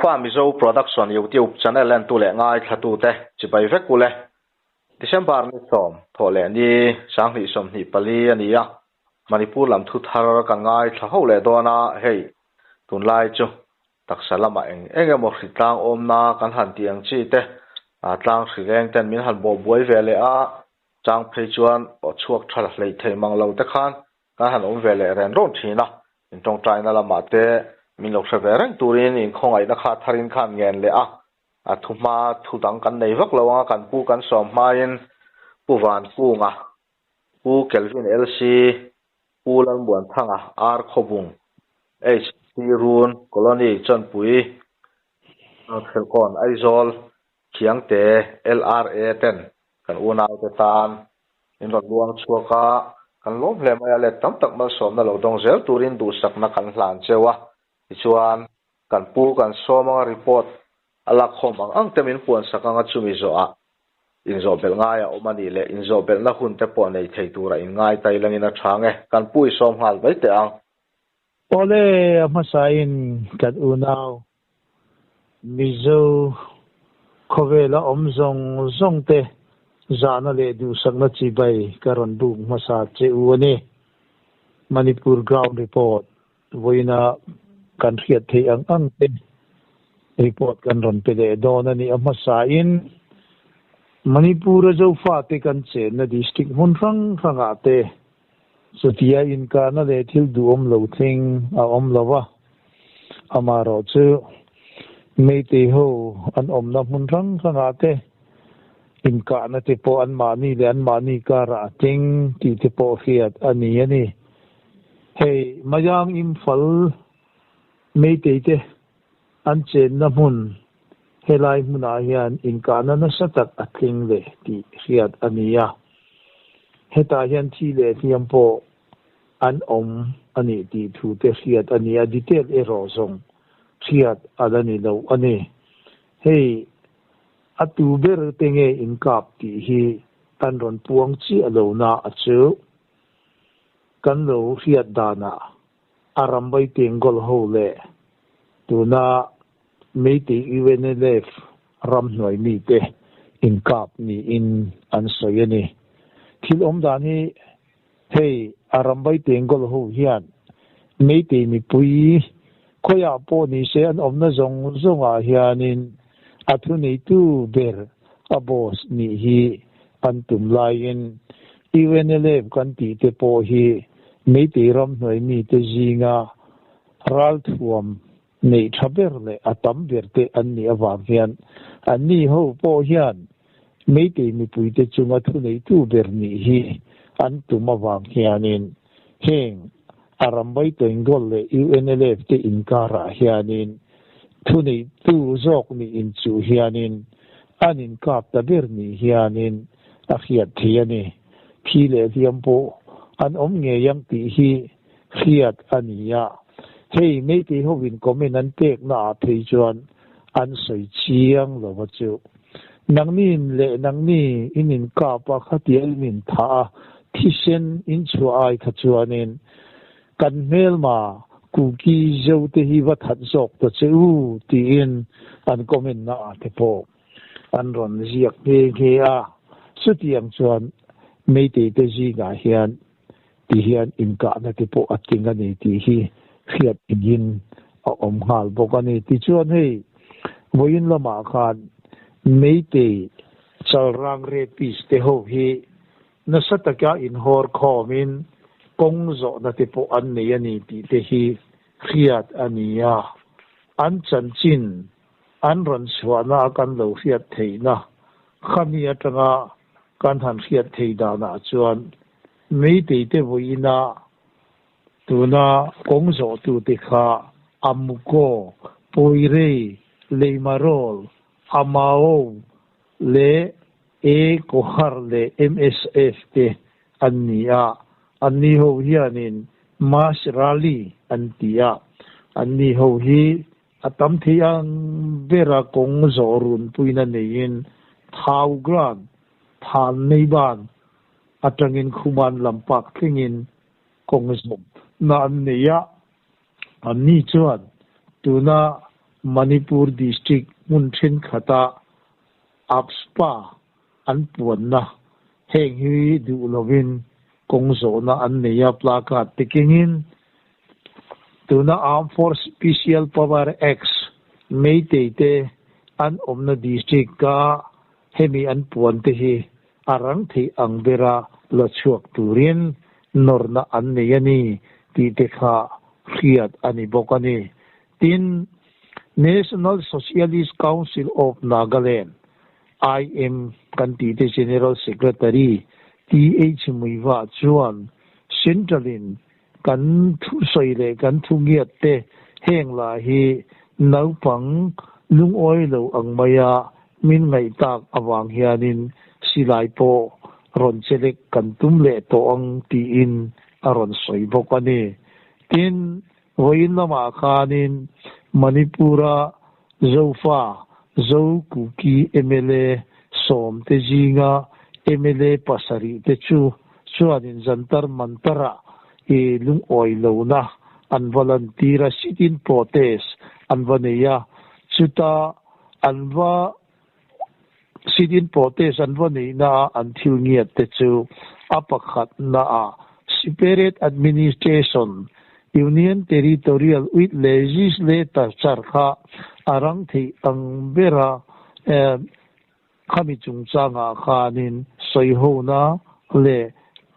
Zofa Mizo Production YouTube channel entu leh ngaithlatute chibai vek ule. December ni sawm thawh leh ni 2024 a ni a, Manipur lam thu thar kan ngaithla ho leh dawn a, hei tunlai chu taksa lamah eng eng emaw hri tlang awmna kan han tih ang chi te tlang hri leng ten min han bawh buai ve leh a, chang phei chuan aw chhuak tha hleih thei mang lo te khan kan han awm ve leh ren rawn thin a, in tawngtaina lamah te min lo hre ve reng turin in khawngaihna kha tharin khan ngen leh a, a thu hma thu dang kan nei vak lo anga kan pu kan sawm hmain Pu Vankunga, Pu Kelvin LC, Pu Lalmuanthanga, Ar Khawbung, HC Run, Colony, Chawnpui, Thelkawn, Aizawl, Khiangte, LRA ten kan unaute tan min rawn luang chhuak a, kan lawm hle mai a, let tam tak malsawmna lo dawng zel turin duhsakna kan hlan cheu a, tichuan kan pu kan sawm anga report a lakkhawm ang ang te min puansak anga chumi zawhah inzawh belh ngai a awm a nih leh inzawh belhna hun te pawh nei thei tura inngai tai langin a tha nge kan pu i sawm nghal mai teh ang. Awle, a hmasain kan unau Mizo khawvela awm zawng zawng te zahna leh duhsakna chibai ka rawn buk hmasa che u a ni. Manipur Ground Report vawiina kan hriat theih ang ang te report kan rawn pe leh dawn a ni. A hmasain Manipur-a Zofate kan chenna district hmun hrang hrangah te Chutia inkahna leh thil duhawm lo thleng a awm lo va, amaherawh chu Meitei ho an awmna hmun hrang hrangah te inkahna te pawh anmahni leh anmahni karah a thleng tih te pawh hriat a ni a ni. Hei Mayang Imphal Meitei te an chenna hmun helai hmunah hian inkahna nasa tak a tling leh tih hriat a ni a. Hetah hian thi leh hliam pawh an awm a nih tih thu te hriat a ni a, detail erawh zawng hriat a la ni lo a ni. Hei a tu ber te nge inkap tih hi an rawn puang chiah lo na a chu kan lo hriat danah a rambai Tenggol ho leh tuna Meitei UNLF ramhnuai mite inkap niin an sawi a ni. Thil awm dan hi hei a rambai Tenggol ho hian Meitei mipui khawiah pawh ni se an awmna zawng zawngah hianin a thuneitu ber a boss nih hi an tum laiin UNLF kan tih te pawh hi Meitei ramhnuai mite zinga ralthuam neih tha ber leh a tam ber te an nih avang hian anni ho pawh hian Meitei mipuite chunga thuneitu ber nih hi an tum avang hianin heng a Rambai Tengol leh UNLF te inkarah hianin thuneitu zawk nih inchuh hianin an inkap ta ber nih hianin a hriat theih a ni. Thi leh hliam pawh an awm ngei ang tih hi hriat a ni a. Hei Meitei hovin comment an pekna ah phei chuan an sawi chiang lo a chu. Nangni leh nangni in inkap a khatia in inthah a, thisen in chhuah ai kha chuanin kan hmelma Kuki zo te hi va that zawk ta che u tiin an comment na ah te pawh an rawn ziak nghe nghe a. Chutiang chuan Meitei te zingah hian ti hian inkahna te pawh a tling a ni tih hi hriat engin a awm nghal bawk a ni. Tichuan hei vawiin lamah khan Meitei chalrang rapist te ho hi nasa taka inhawr khawmin kawng zawhna te pawh an nei a ni tih te hi hriat a ni a. An chanchin an rawn chhuahna a kan lo hriat theihna khami atanga kan han hriat thei danah chuan Meitei te vawiina tuna kawng zawhtute kha Amuko, Poirei, Leimarol, Amao leh E Kohar leh MSF te an ni a. Anni ho hianin Mass Rally an ti a. Anni ho hi a tam thei ang bera kawng zawh runpuina neiin Thau Gran, Than Neiban atangin Khuman lam pak thlengin kawng zawhna an nei a. Anni chuan tuna Manipur District hmun thenkhatah AFSPA an puanna heng hi duh lovin kawng zawhna an nei a, placard te kengin tuna Armed Force Special Power Acts Meitei te an awmna district-a hemi an puan te hi a rang theih ang bera la chhuak turin nawrna an nei a ni tih te kha hriat a ni bawk a ni. Tin, National Socialist Council of Nagaland, IM, kan tih te General Secretary TH Muiva chuan Central-in kan thusawi leh kan thu ngiat te heng lah hi naupang lungawi lo ang maia min ngaih tak avang hianin silai pawh rawn chelek kan tum leh tawh ang tiin a rawn sawi bawk a ni. Tin, vawiin lamah khanin Manipur-a Zofa, Zo Kuki mla sawmte zinga mla pasarih te chu chuanin Jantar Mantar-ah i lungawi lohna an va lantir a, sit-in protest an va nei a, chuta an va sit-in protest an va neihnaah an thil ngiat te chu a pakhatnaah Separate Administration, Union Territorial with Legislature kha a rang theih ang bera khami chungchangah khanin sawihona leh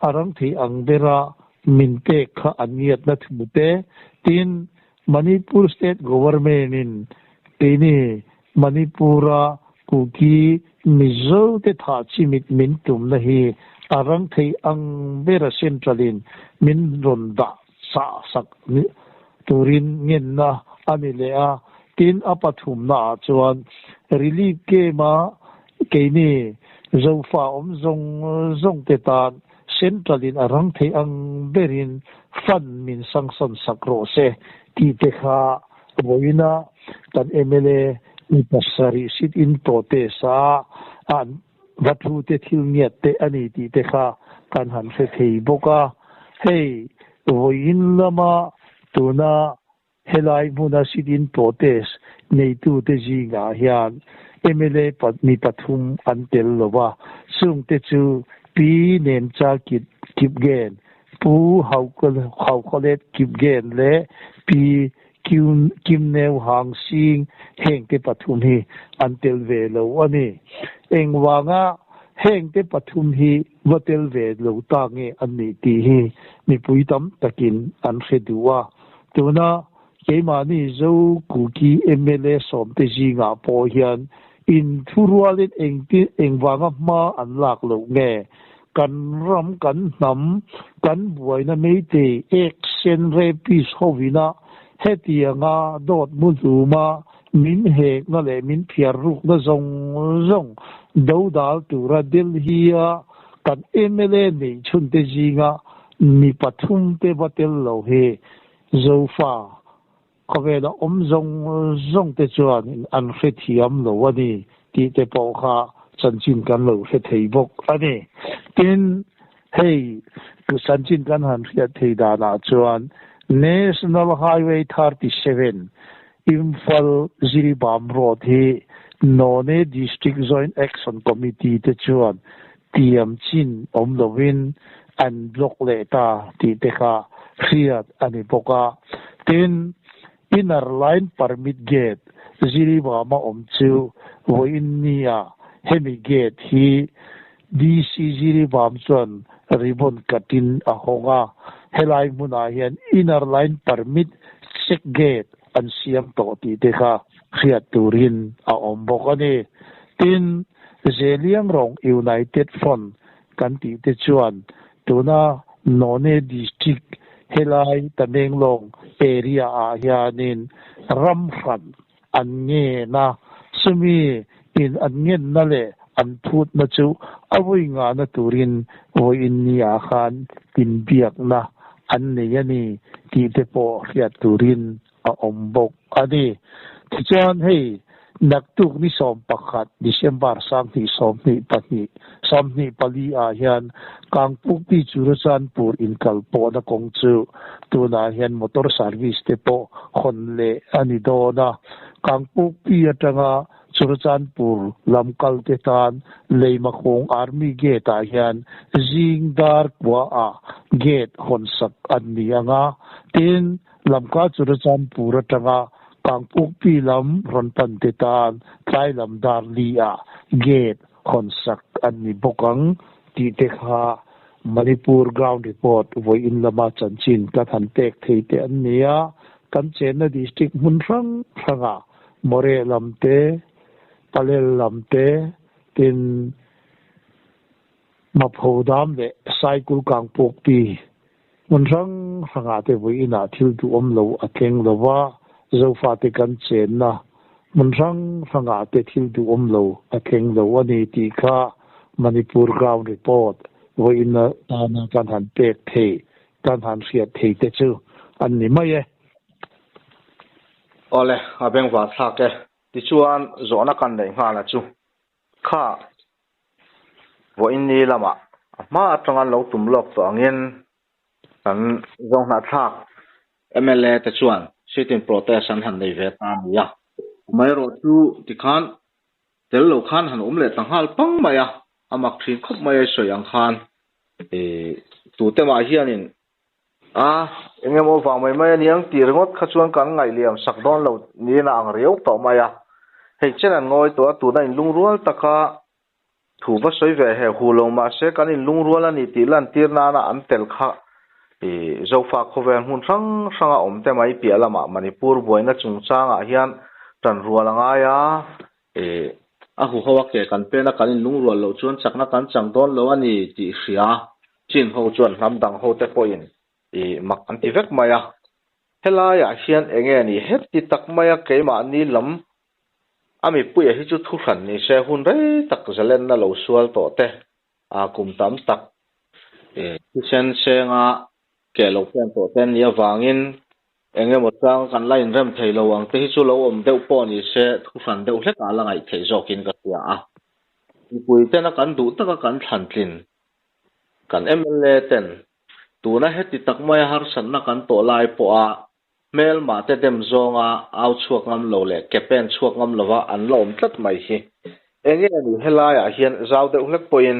a rang theih ang bera min pek kha an ngiatna thu te, tin, Manipur State Government-in keini Manipur-a Kuki Mizo te thah chimit min tumna hi a rang thei ang bera Central-in min rawn dah chah sak turin ngenna a ni leh a, tin a pathumnaah chuan Relief Camp-a keini Zofa awm zawng zawng te tan Central-in a rang thei ang berin fund min sanction sak rawh se tih te kha vawiina kan mla mi pasarih sit-in protest a an va thu te thil ngiat te a ni tih te kha kan han hre thei bawk a. Hei vawiin lama tuna Helai hmuna sit-in protest neitute zingah hian mla mi pathum an tel lo va, chungte chu Pi Nemcha Kipgen, Pu Haukhawlet Kipgen leh Pi Kimneu Hang Sing hengte pathum hi an tel ve lo a ni. Engvanga hengte pathum hi va tel ve lo ta nge an nih tih hi mipui tam takin an hre duh a. Tuna keimahni Zo Kuki mla sawmte zingah pawh hian inthurualin engtin engvanga hma an lak loh nge? Kan ram, kan hnam, kan buaina meitei ek sen rapist hovina hetianga dawt mu hluma min hekna leh min phiar rukna zawng zawng dodal tura Delhi-a kan mla neih chhunte zinga Mi pathum te va tel lo hi Zofa khawvela awm zawng zawng te chuan an hrethiam lo a ni tih te pawh kha chanchin kan lo hre thei bawk a ni. Tin, hei chanchin kan han hriat thei danah chuan National Highway 37 Imphal Jiribam Road hi None District Joint Action Committee te chuan tiam chin awm lovin an block leh ta tih te kha hriat a ni bawk a. Tin, Inner Line Permit Gate Jiribama awm chu vawiin nia hemi gate hi DC Jiribam chuan ribbon cut-in a hawng a, helai hmunah hian Inner Line Permit Check Gate an siam tawh tih te kha hriat turin a awm bawk a ni. Tin, Zeliangrong United Front kan tih te chuan tuna None District helai Tamenglong area ah hianin ram hran an ngen a, chumi in an ngenna leh an phutna chu a vawi ngahna turin vawiin ni ah khan inbiakna an nei a ni tih te pawh hriat turin a awm bawk a ni. Tichuan hei. Naktuk ni 11 December 2022, 24 ah hian Kangpukpi Churachandpur inkal pawhna kawng chu tunah hian motor service te pawh hawn leh a ni dawn a. Kangpukpi atanga Churachandpur lam kal te tan Leimakhawng Army Gate ah hian zing dar kua ah gate hawn sak an ni ang a, tin Lamka Churachandpur atanga Kangpukpi lam rawn pan te tan tlai lam dar li ah gate hawn sak an ni bawk ang tih te kha Manipur ground report vawiin lama chanchin kan han pek thei te an ni a, kan chenna district hmun hrang hrangah Moreh lam te, Palel lam te, tin Mapho dam leh Saikul Kangpukpi Hmun hrang hrangah te vawiinah thil duhawm lo a tleng lo va, Zofate kan chenna hmun hrang hrangah te thil duhawm lo a tleng lo a ni tih kha Manipur Ground Report vawiin atana kan han pek thei, kan han hriat thei te chu an ni mai e. Awle, a bengvar thlak e. Tichuan, zawhna kan neih nghala chu kha Vawiin ni lamah a hma atanga lo tum lawk tawh angin kan zawnghnah thlak mla te chuan sit-in protest an han nei ve ta a ni a. Amaherawh chu tikhan tel lo khan han awm leh ta nghal pang mai a, a mak thin khawp mai a sawi ang khan tute mah hianin a eng emaw vang mai mai a niang tih ringawt kha chuan kan ngaihliam sak dawn lo niin a ang riau tawh mai a. Hei chen an ngawi tawh a, tuna inlungrual taka Thu va sawi ve he hu lo mahse kan inlungrual a ni tih lantir nana an tel kha i Zofa khawvel hmun hrang hranga awm te mai piah lamah Manipur buaina chungchangah hian tan rual a ngai a, i a huho a ke kan pen a kan inlungrual loh chuan chakna kan chang dawn lo a ni tih hria chin ho chuan hnam dang ho te pawhin i mak an ti vek mai a. Helaiah hian enge ni heti tak maia keimahni lam A mipuia hi chu thu hran ni se hun rei tak zalenna lo sual tawh te, a kum tam tak thisen senga ke lo pen tawh te an nih avangin eng emaw chang kan la inrem thei lo ang te hi chu lo awm deuh pawh ni se thu hran deuh hlekah la ngaih theih zawkin ka hria a. Mipui tena kan duh taka kan thlan tlin kan mla ten tuna heti tak maia harsatna kan tawh lai pawha Hmelmah te dem zawnga au chhuak ngam lo leh ke pen chhuak ngam lova an la awm tlat mai hi. Enge ni helaiah hian zau deuh hlek pawhin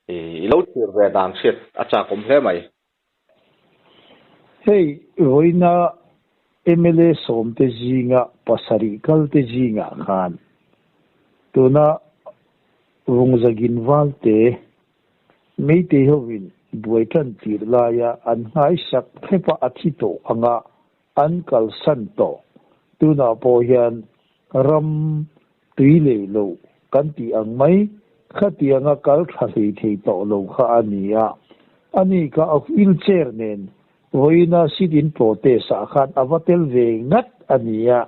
i lo thlir ve dan hriat a chakawm hle mai. Hei vawiina mla sawmte zinga pasarih kalte zingah khan tuna Vungzagin Valte Meitei hovin buai tan tir laia an nghaisak thlepa a thi tawh anga an kalsan tawh. Tunah pawh hian ram tui lei lo kan tih ang mai khatianga kal tha hlei thei tawh lo kha a ni a. Ani kha a wheelchair nen vawiina sit-in protest ah khan a va tel ve ngat a ni a.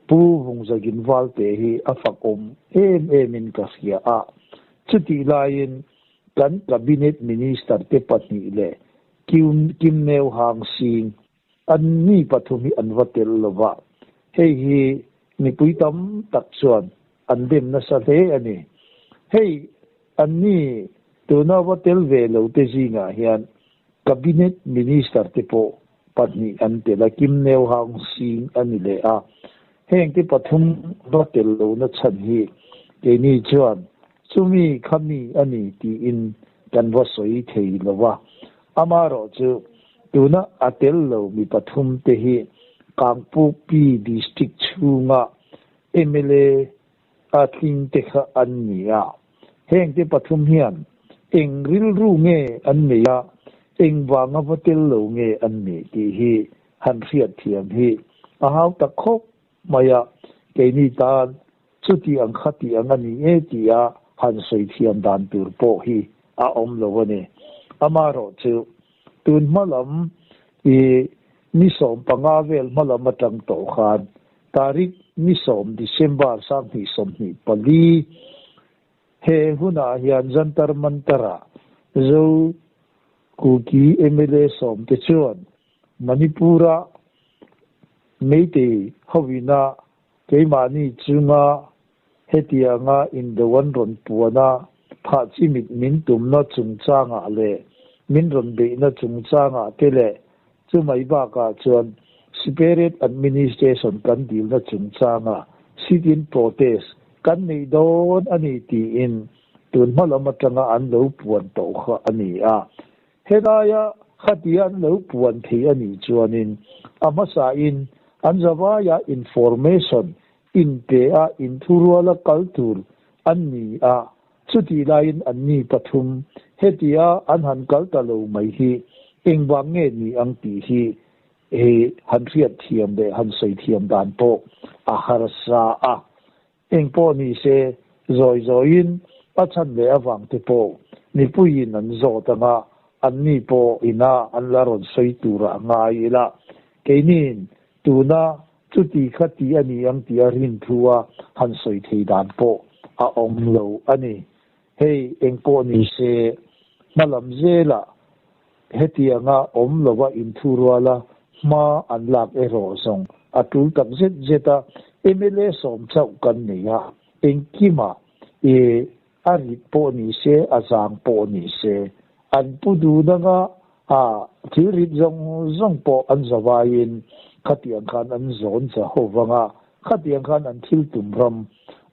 Pu Vungzagin Valte hi a fakawm em emin ka hria a. Chutih laiin kan Cabinet Minister te pahnih leh Kim Kim Neu Hang Sing an mi pathum hi an va tel lo va, hei hi mipui tam tak chuan an dem nasa hle a ni. Hei an ni tuna va tel ve lo te zingah hian Cabinet Minister te pawh pahnih an tel a, Kim Neu Hang Sing a ni leh a. Heng te pathum va tel lohna chhan hi keini chuan chumi kha mi a ni tiin kan va sawi thei lo va. Amaherawhchu tuna a tel lo mi pathum te hi Kangpukpi District chhunga mla a tling te kha an ni a. Heng te pathum hian eng rilru nge an nei a, eng vanga va tel lo nge an nih tih hi han hriat thiam hi a hau tak khawp mai a, keini tan chuti ang kha tih ang a ni e tia han sawi thiam dan tur pawh hi a awm lo a ni. Amaherawh chu tun hma lam i ni 15 vel hma lam atang tawh khan tarik ni 10 December 2024 he hunah hian Jantar Mantar-ah Zo Kuki mla sawmte chuan Manipur-a Meitei hovina Keimahni chunga hetianga indo an rawn puan a, thah chimit min tumna chungchangah leh min rawn beihna chungchangah te leh chumai bakah chuan Separate Administration kan dilna chungchanga sit-in protest kan neih dawn a ni tiin tun hma lam atanga an lo puan tawh kha a ni a. Helaia khatia an lo puan thei a nih chuanin a hmasain an zavaia information inpe a inthuruala kal tur an ni a, chutih laiin anni pathum hetia an han kal ta lo mai hi engvang nge ni ang tih hi he han hriat thiam leh han sawi thiam dan pawh a harsa a. Eng pawh ni se, zawi zawiin a chhan leh avang te pawh mipuiin an zawt ang a, anni pawh ina an la rawn sawi turah ngai ila, keiniin tuna chuti kha ti a ni ang tih a rin thu a han sawi thei dan pawh a awm lo a ni. Hei eng pawh ni se, hmalam zelah hetianga awm lova inthuruala hma an lak erawh zawng a tul tak zet zet a, mla sawm chauh kan nei a, engkimah e a rit pawh ni se, a zang pawh ni se, an pu dun anga a thil rit zawng zawng pawh an zavaiin khatiang khan an zawn za ho vang a, khatiang khan an thil tum ram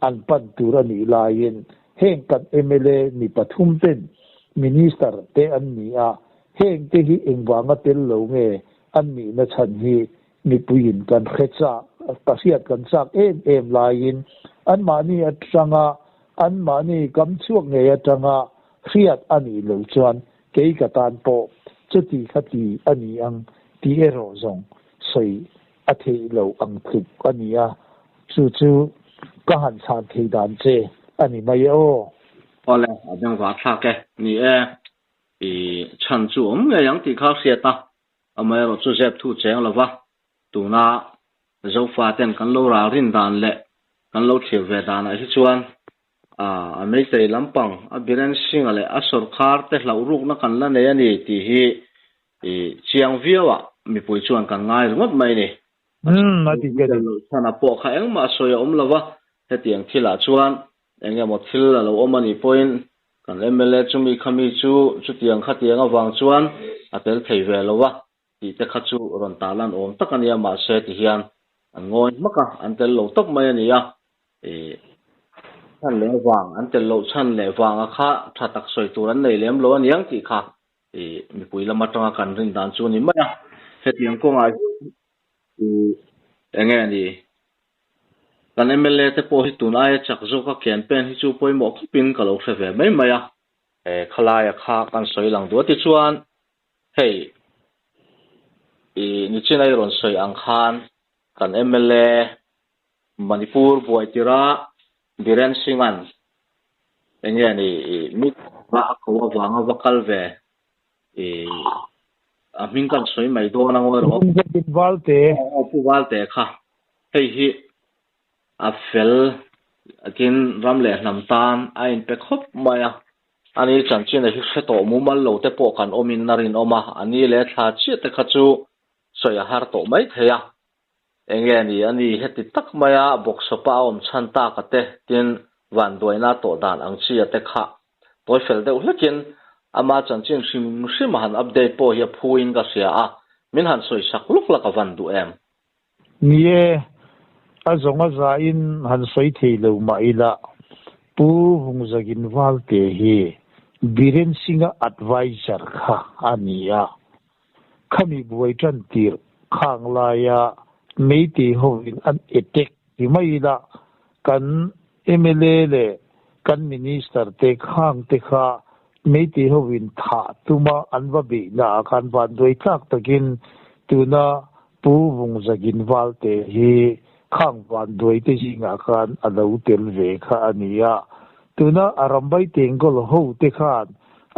an pan tur a nih laiin heng kan mla mi pathum ten minister te an ni a, heng te hi engvanga tel lo nge an nihna chhan hi mipuiin kan hre chak, ka hriat kan chak em em laiin anmahni atanga anmahni kam chhuak ngei atanga hriat a nih loh chuan kei ka tan pawh chuti kha ti a ni ang tih erawh zawng sawi a theih loh ang tluk a ni a, chu chu ka han chhan thei dan che a ni mai e aw. Awle, a bengvar thlak e. Ni e, i chhan chu awm ngei ang tih kha hriat a, amaherawh chu zep thu cheng lova tuna Zofa ten kan lo ral rin dan leh kan lo thlir ve danah hi chuan a Meitei lampang a Biren Singh-a leh a sawrkhar te hlauh rukna kan la nei a ni tih hi i chiang viauah mipui chuan kan ngai ringawt mai a ni. A dik a ni. Chhana pawh kha engmah sawi a awm lova, hetiang thilah chuan eng emaw thil a lo awm a nih pawhin kan mla chumi khami chu chutiang khatiang avang chuan a tel thei ve lo a tih te kha chu rawn tarlan awm tak a nia, mahse ti hian an ngawi hmak a, an tel lo tawp mai a ni a. I chhan leh vang, an tel loh chhan leh vanga kha tha tak sawi tur an nei lem lo a niang tih kha i mipui lam atanga kan rin dan chu a ni mai a. Hetiang kawngah hian i eng nge ni kan mla te pawh hi tun aia chak zawka campaign hi chu pawimawh khawpin ka lo hre ve mai mai a. Khalaia kha kan sawi lang duh a tichuan hei i nichin a i rawn sawi ang khan kan mla Manipur buai tira Biren Singh-a'n eng nge ni i mi a ko avanga va kal ve i a hming kan sawi mai dawn a ngawi rawh. Pu Valte. Aw Pu Valte kha hei hi a fel tin ram leh hnam tan a inpe khawp mai a. Ani chanchin a hi hre tawh mumal lo te pawh kan awmin a rinawm a, a ni leh thla chiah te kha chu sawi a har tawh mai thei a. Enge ni a ni heti tak maia bawksawpa a awm chhan tak a te tin vanduaina tawh dan ang chi a te kha tawi fel deuh hlekin ama chanchin hrim hrim a han update pawh hi a phuin ka hria a, min han sawi sak luk la ka van duh em? Ni e, a zawng a zahin han sawi thei lo mah ila Pu Vungzagin Valte hi Biren Singh-a adviser kha a ni a, Khami buai tan tirh khang laia Meitei hovin an attack ti mai ila kan mla leh kan minister te khang te kha Meitei hovin thah tuma an va beihna ah khan vanduai tlak takin tuna Pu Vungzagin Valte hi khang vanduai te zingah khan a lo tel ve kha a ni a. Tuna a Rambai Tengkawl ho te khan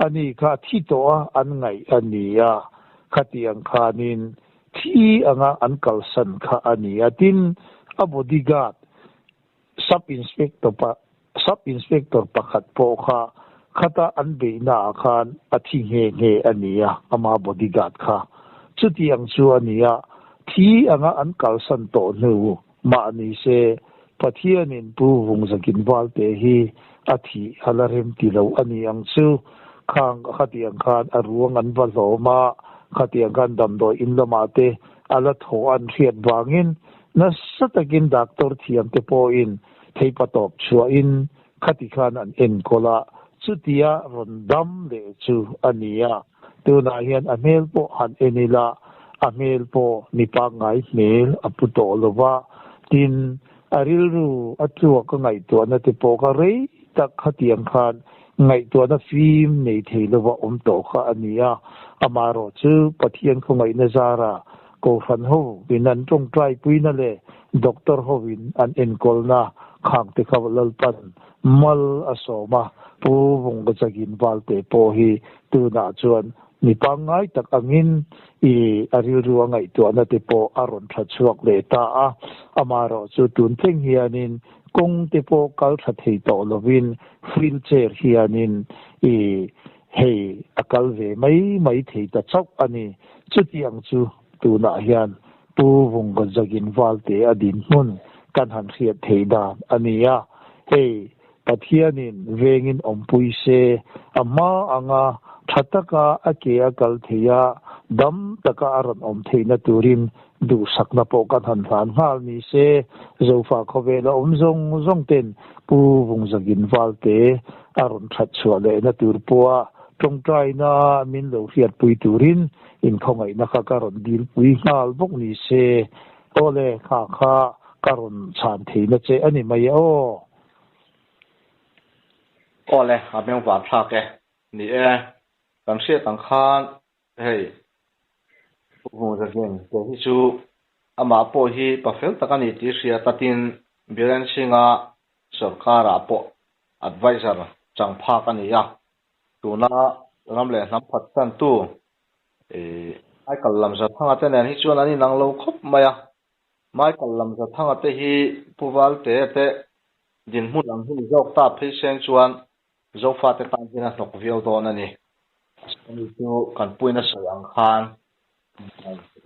ani kha thi tawh a an ngaih a ni a, khatiang khanin thi anga an kalsan kha a ni a. Tin, a bodyguard Sub Inspector pa Sub Inspector pakhat pawh kha khata an beihna ah khan a thi nghe nghe a ni a, ama bodyguard kha. Chutiang chu a ni a, thi anga an kalsan tawh hnu mah ni se. Pathianin Pu Vungzakin Valte hi a thih a la rem ti lo a ni ang chu. Khang khatiang khan a ruang an va hlawm a, khatiang khan damdawi in lamah te a la thaw an hriat vangin nasa takin doctor thiam te pawhin theipatawp chhuahin khati khan an enkawl a, chutia rawn dam leh chu a ni a. Tunah hian a hmel pawh han en ila, a hmel pawh mi pangngai hmel a pu tawh lo va, tin, a rilru a tluak a ngaihtuahna te pawh kha rei tak khatiang khan ngaihtuahna fim nei thei lova awm tawh kha a ni a. Amaherawh chu Pathian khawngaihna zara Kohhran ho in an tawngtaipuina leh doctor ho in an enkawlna khang te kha Lalpan mal a sawm a, Pu Vungkachakin Valte pawh hi tunah chuan mi pangngai tak angin i a rilru a ngaihtuahna te pawh a rawn tha chhuak leh ta a. Amaherawh chu tun thleng hianin kawng te pawh kal tha thei tawh lovin wheelchair hianin i hei a kal ve mai mai thei ta chauh a ni. Chutiang chu tunah hian Pu Vungkazakin Valte a dinhmun kan han hriat theih dan a ni a. Hei Pathianin vengin awmpui se, a hma anga tha taka a ke a kal thei a, dam taka a rawn awm theihna turin duhsakna pawh kan han hlan nghal ni se. Zofa khawvela awm zawng zawng ten Pu Vungzakin Valte a rawn that chhuah lehna tur pawha tawngtaina min lo hriatpui turin inkhawngaihna kha ka rawn dilpui nghal bawk ni se. Awle, kha kha ka rawn chhan theihna che a ni mai aw. Awle, a hming vang thlak e. Ni e, kan hriat ang khan hei Pu Vungzagin te hi chu amah pawh hi pa fel tak a ni tih hria tatin Biren Singh-a sawrkarah pawh adviser chang phak a ni a, tuna ram leh hnam phatsantu Michael Lamzathanga te nen hi chuan an inang lo khawp mai a. Michael Lamzathanga te hi Pu Valtea te dinhmun ang hi ni zawk ta phei seng chuan Zofate tan hian a hnawk viau dawn a ni. Ani chu kan puina sawi ang khan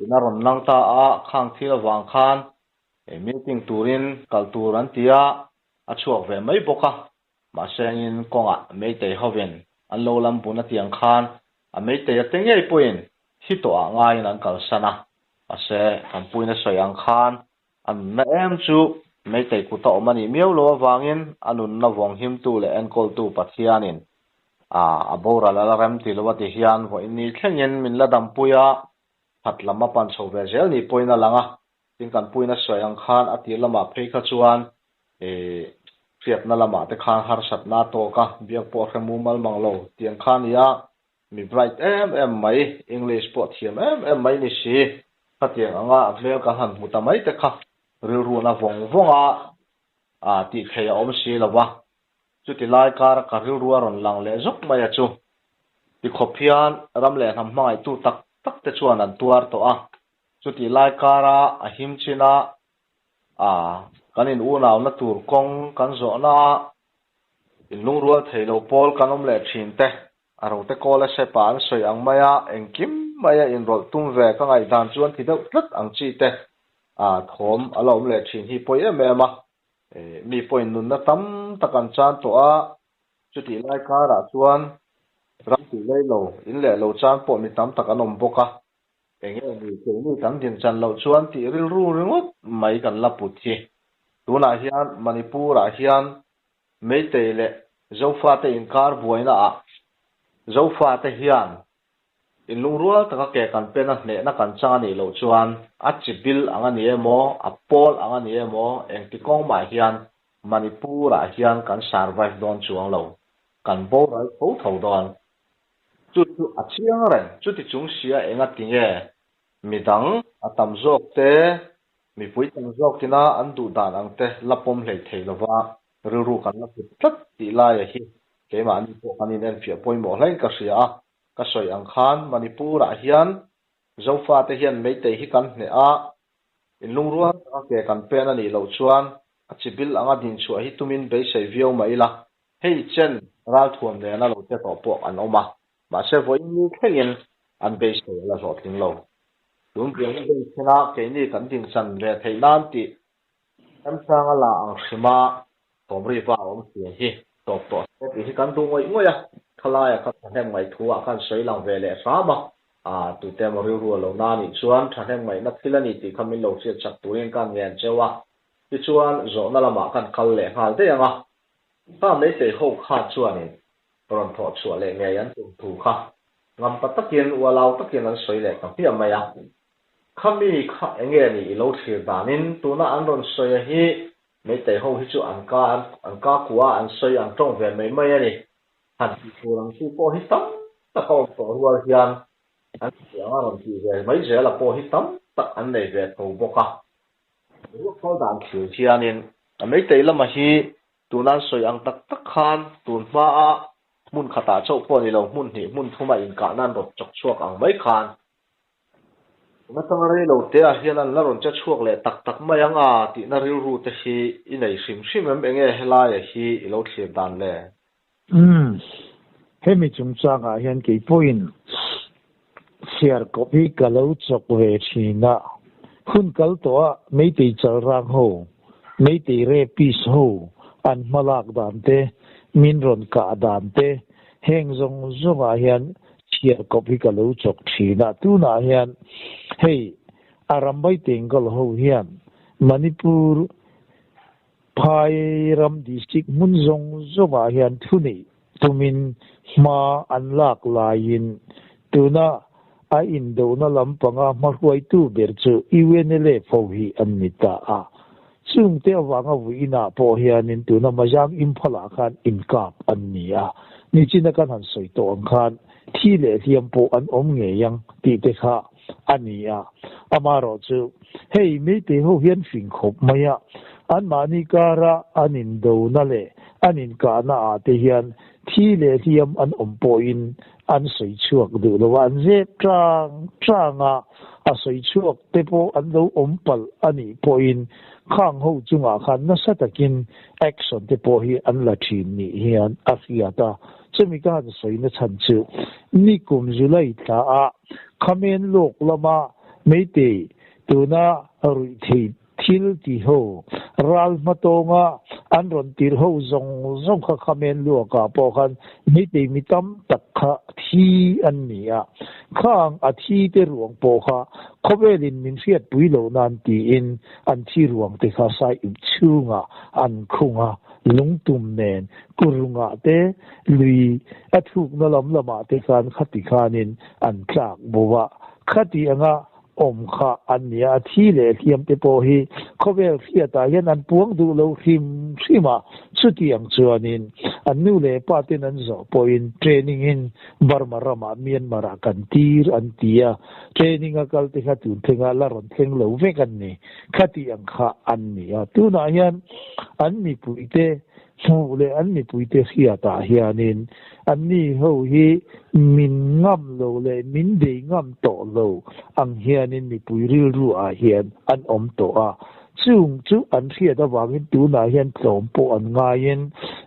in a rawn lang ta a, khang thil avang khan meeting turin kal tur an ti a, a chhuak ve mai bawk a. Mahse engin kawngah Meitei hovin an lo lam bun a tiang khan a Meitei a te ngei pawhin thi tawhah ngaiin an kalsan a. Mahse kan puina sawi ang khan a nunna em chu Meitei kuta awm a nih miau lo avangin a nunna vawng himtu leh enkawltu Pathianin a a boral a la rem ti lo a ti hian vawiin ni thlengin min la dampui a, that lam a pan chho ve zel nih pawhin a lang a. Tin kan puina sawi ang khan a tir lamah phei kha chuan ih hriatna lamah te khan harsatna a tawk a, biak pawh a hre mumal mang lo tiang kha a ni a, mi bright em em mai, English pawh thiam em em mai ni si, khatiang anga a hmel kan han hmu ta mai te kha rilruna vawng vawng a ah tih theih a awm si lo va, chuti lai kara ka rilru a rawn lang leh zawk mai a chu. Tikhawp hian ram leh hnam hmangaihtu tak tak te chuan an tuar tawh a, Chutih lai kara a him chin a, a kan in unauna tur kawng kan zawhna a, in lungrual thei lo pawl kan awm leh thin te, a rote kawl a sepa an sawi ang mai a, engkim mai a inrawlh tum ve ka ngaihdan chuan ti deuh tlat ang chi te, a thawm a la awm leh thin hi pawi em em a, mi pawhin nunna tam tak an chan tawh a, chutih lai karah chuan ram tih lei lo, in leh lo chan pawh mi tam tak an awm bawk a. Eng nge ni keini kan din chan loh chuan tih rilru ringawt mai kan la put hi. Tunah hian Manipur ah hian Meitei leh Zofate inkar buaina ah Zofate hian inlungrual taka ke kan pen a hnehna kan chang a nih loh chuan a chi bil ang a ni emaw a pawl ang a ni emaw engti kawng mah hian Manipur ah hian kan survive dawn chuang lo kan boral tho tho dawn. Chu chu a chiang reng. Chuti chung sia enga ti nge midang a tam zawk te, mipui tam zawkina an duh dan ang te la pawm hlei thei lova rilru kan la put tlat tih laia hi keimahni pawh kan inenfiah pawimawh hlein ka hria a. Ka sawi ang khan Manipur-ah hian Zofate hian Meitei hi kan hneh a, inlungrual taka ke kan pen a nih loh chuan a chibil anga dinchhuah hi tumin beisei viau mah ila Hei chen ralthuam nena lo che tawh pawh an awm a, mahse vawiin ni thlengin an beisei a la hlawhtling lo. Tun buaina den thlenah keini kan dinsan ve theih nan tih Remchanga la ang hrima thawmriva a awm thin hi tawp tawh se tih hi kan duh ngawih ngawih a, khalaia kha thahnem ngaih ah khan sawi lang ve leh hram a, aa tute emaw rilru a lo na anih chuan thahnem ngaihna thil a ni tih kha min lo hriat chak turin ka ngen cheu a, tichuan zawhna lamah khan kal leh nghal daih ang a, kha meitei ho kha chuanin rawn thawh chhuah leh ngei an tum thu kha ngampa takin ualau takin an sawi leh ta hmiah mai a. Khami kha enge ni i lo thlir danin tuna an rawn sawi a hi Meitei ho hi chu an ka an ka kua an sawi an tawng ve mai mai a ni. Han tih tur ang chu pawh hi tam tak a awm tawh rual hian an tih anga rawn tih ve mai zela pawh hi tam tak an nei ve tho bawk a. Ruakhal dan thlir hianin a Meitei lama hi tuna an sawi ang tak tak khan tun hmaa hmun khatah chauh pawh ni lo hmun hnih hmun thuma inkahna an rawt chawk chhuak ang mai khan Natanga rei lo te ah hian an la rawn che chhuak leh tak tak mai ang a tihna rilru te hi i nei hrim hrim em? Enge helaia hi i lo thlir dan le? Umm, hemi chungchangah hian kei pawhin chhiar kawp hi ka lo chawk ve thin a, hun kal tawh a Meitei chalrang ho, Meitei rapist ho an hmalak dan te, min rawn kah dan te, heng zawng zawngah hian chhiar kawp hi ka lo chawk thin a, tunah hian hei Arambai Tengkal ho hian Manipur Phai ram district hmun zawng zawngah hian thu neih tumin hma an lak laiin tuna a indona lampanga hmahruaitu ber chu UNLF ho hi an ni ta a. Chungte avanga vuiinah pawh hianin tuna Majang Imphalah khan inkap an ni a, nichina kan han sawi tawh ang khan thi leh hliam pawh an awm ngei ang tih te kha a ni a. Amaherawh chu hei Meitei ho hian fing khawp mai a, anmahni kara an indona leh an inkahna ah te hian thi leh hliam an awm pawhin an sawi chhuak duh lo a, an zep tang tang a, a sawi chhuak te pawh an lo awm palh a nih pawhin khang ho chungah khan nasa takin action te pawh hi an la thin nih hian a hriat a, chumi ka han sawi na chhan chu nikum July thla ah Khamen lawk lama Meitei tuna ruih thei Thil ti ho, ral hmatawnga an rawn tirh ho zawng zawng kha khamen luakah pawh khan meitei mi tam tak kha thi an ni a. Khang a thi te ruang pawh kha khawvelin min hriatpui loh nan tiin an thi ruang te kha sai ip chhungah an khung a, lungtum nen kurungah te lui a thukna lam lamah te khan khati khanin an tlak bo a. Khati anga awm kha an ni a, a thi leh hliam te pawh hi khawvel hriatah hian an puang duh lo hrim hrim a, chutiang chuanin an nu leh pa ten an zawh pawhin training in Burma ramah Myanmar ah kan tir an ti a, training a kal te kha tun thlengah la rawn thleng lo vek an ni, khati ang kha an ni a, tunah hian an mipuite Hmuh leh an mipuite hriatah hianin anni ho hi min ngam lo leh min bei ngam tawh lo ang hianin mipui rilru ah hian an awm tawh a. Chung chu an hriat avangin tunah hian tlawm pawh an ngaiin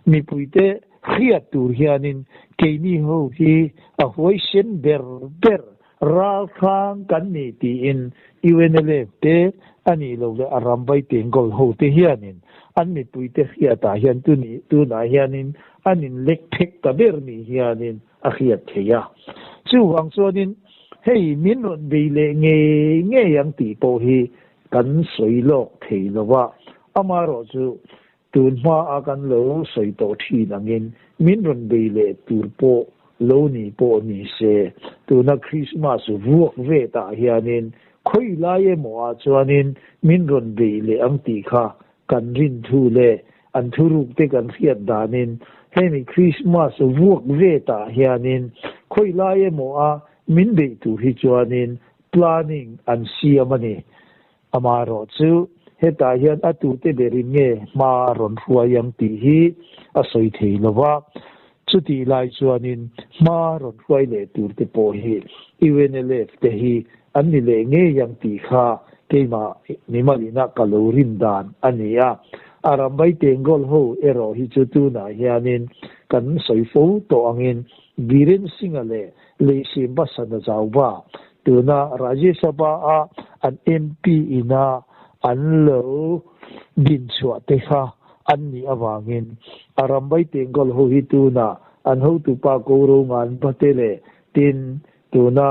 mipuite hriat tur hianin keini ho hi a huaisen ber ber Ralhrang kan ni tiin UNLF te a nih loh leh a ram vai Tengol ho te hianin an mipuite hriatah hian tunah hianin an inlek phek ta ber ni hianin a hriat theih a. Chuvang chuanin hei min rawn bei leh ngei ngei ang tih pawh hi kan sawi lawk thei lo a, amaherawh chu Tun hmaa kan lo sawi tawh thin angin min rawn bei leh tur pawh lo ni pawh ni se, tuna Krismas vuak vetah hianin khawi lai emaw ah chuanin min rawn bei leh ang tih kha kan rin thu leh an thuruk te kan hriat danin hemi Krismas vuak vetah hianin khawi lai emaw a min beih tur hi chuanin planning an siam a ni. Amaherawh chu hetah hian a tute berin nge hma a rawn hruai ang tih hi a sawi thei lo va, chutih lai chuanin hma rawn hruai leh turte pawh hi UNLF te hi an ni leh ngei ang tih kha keimah mimalina ka lo rin dan a ni a. A rambai Tengol ho erawh hi chu tunah hianin kan sawi fo tawh angin Biren Singh-a leh Leihsim Basana Zauva tuna Rajya Sabha a an MP ina an lo. din chhuah te kha an nih avangin Arambai Tengkawl ho hi tuna an hotupa ko ro ngan pate leh tin tuna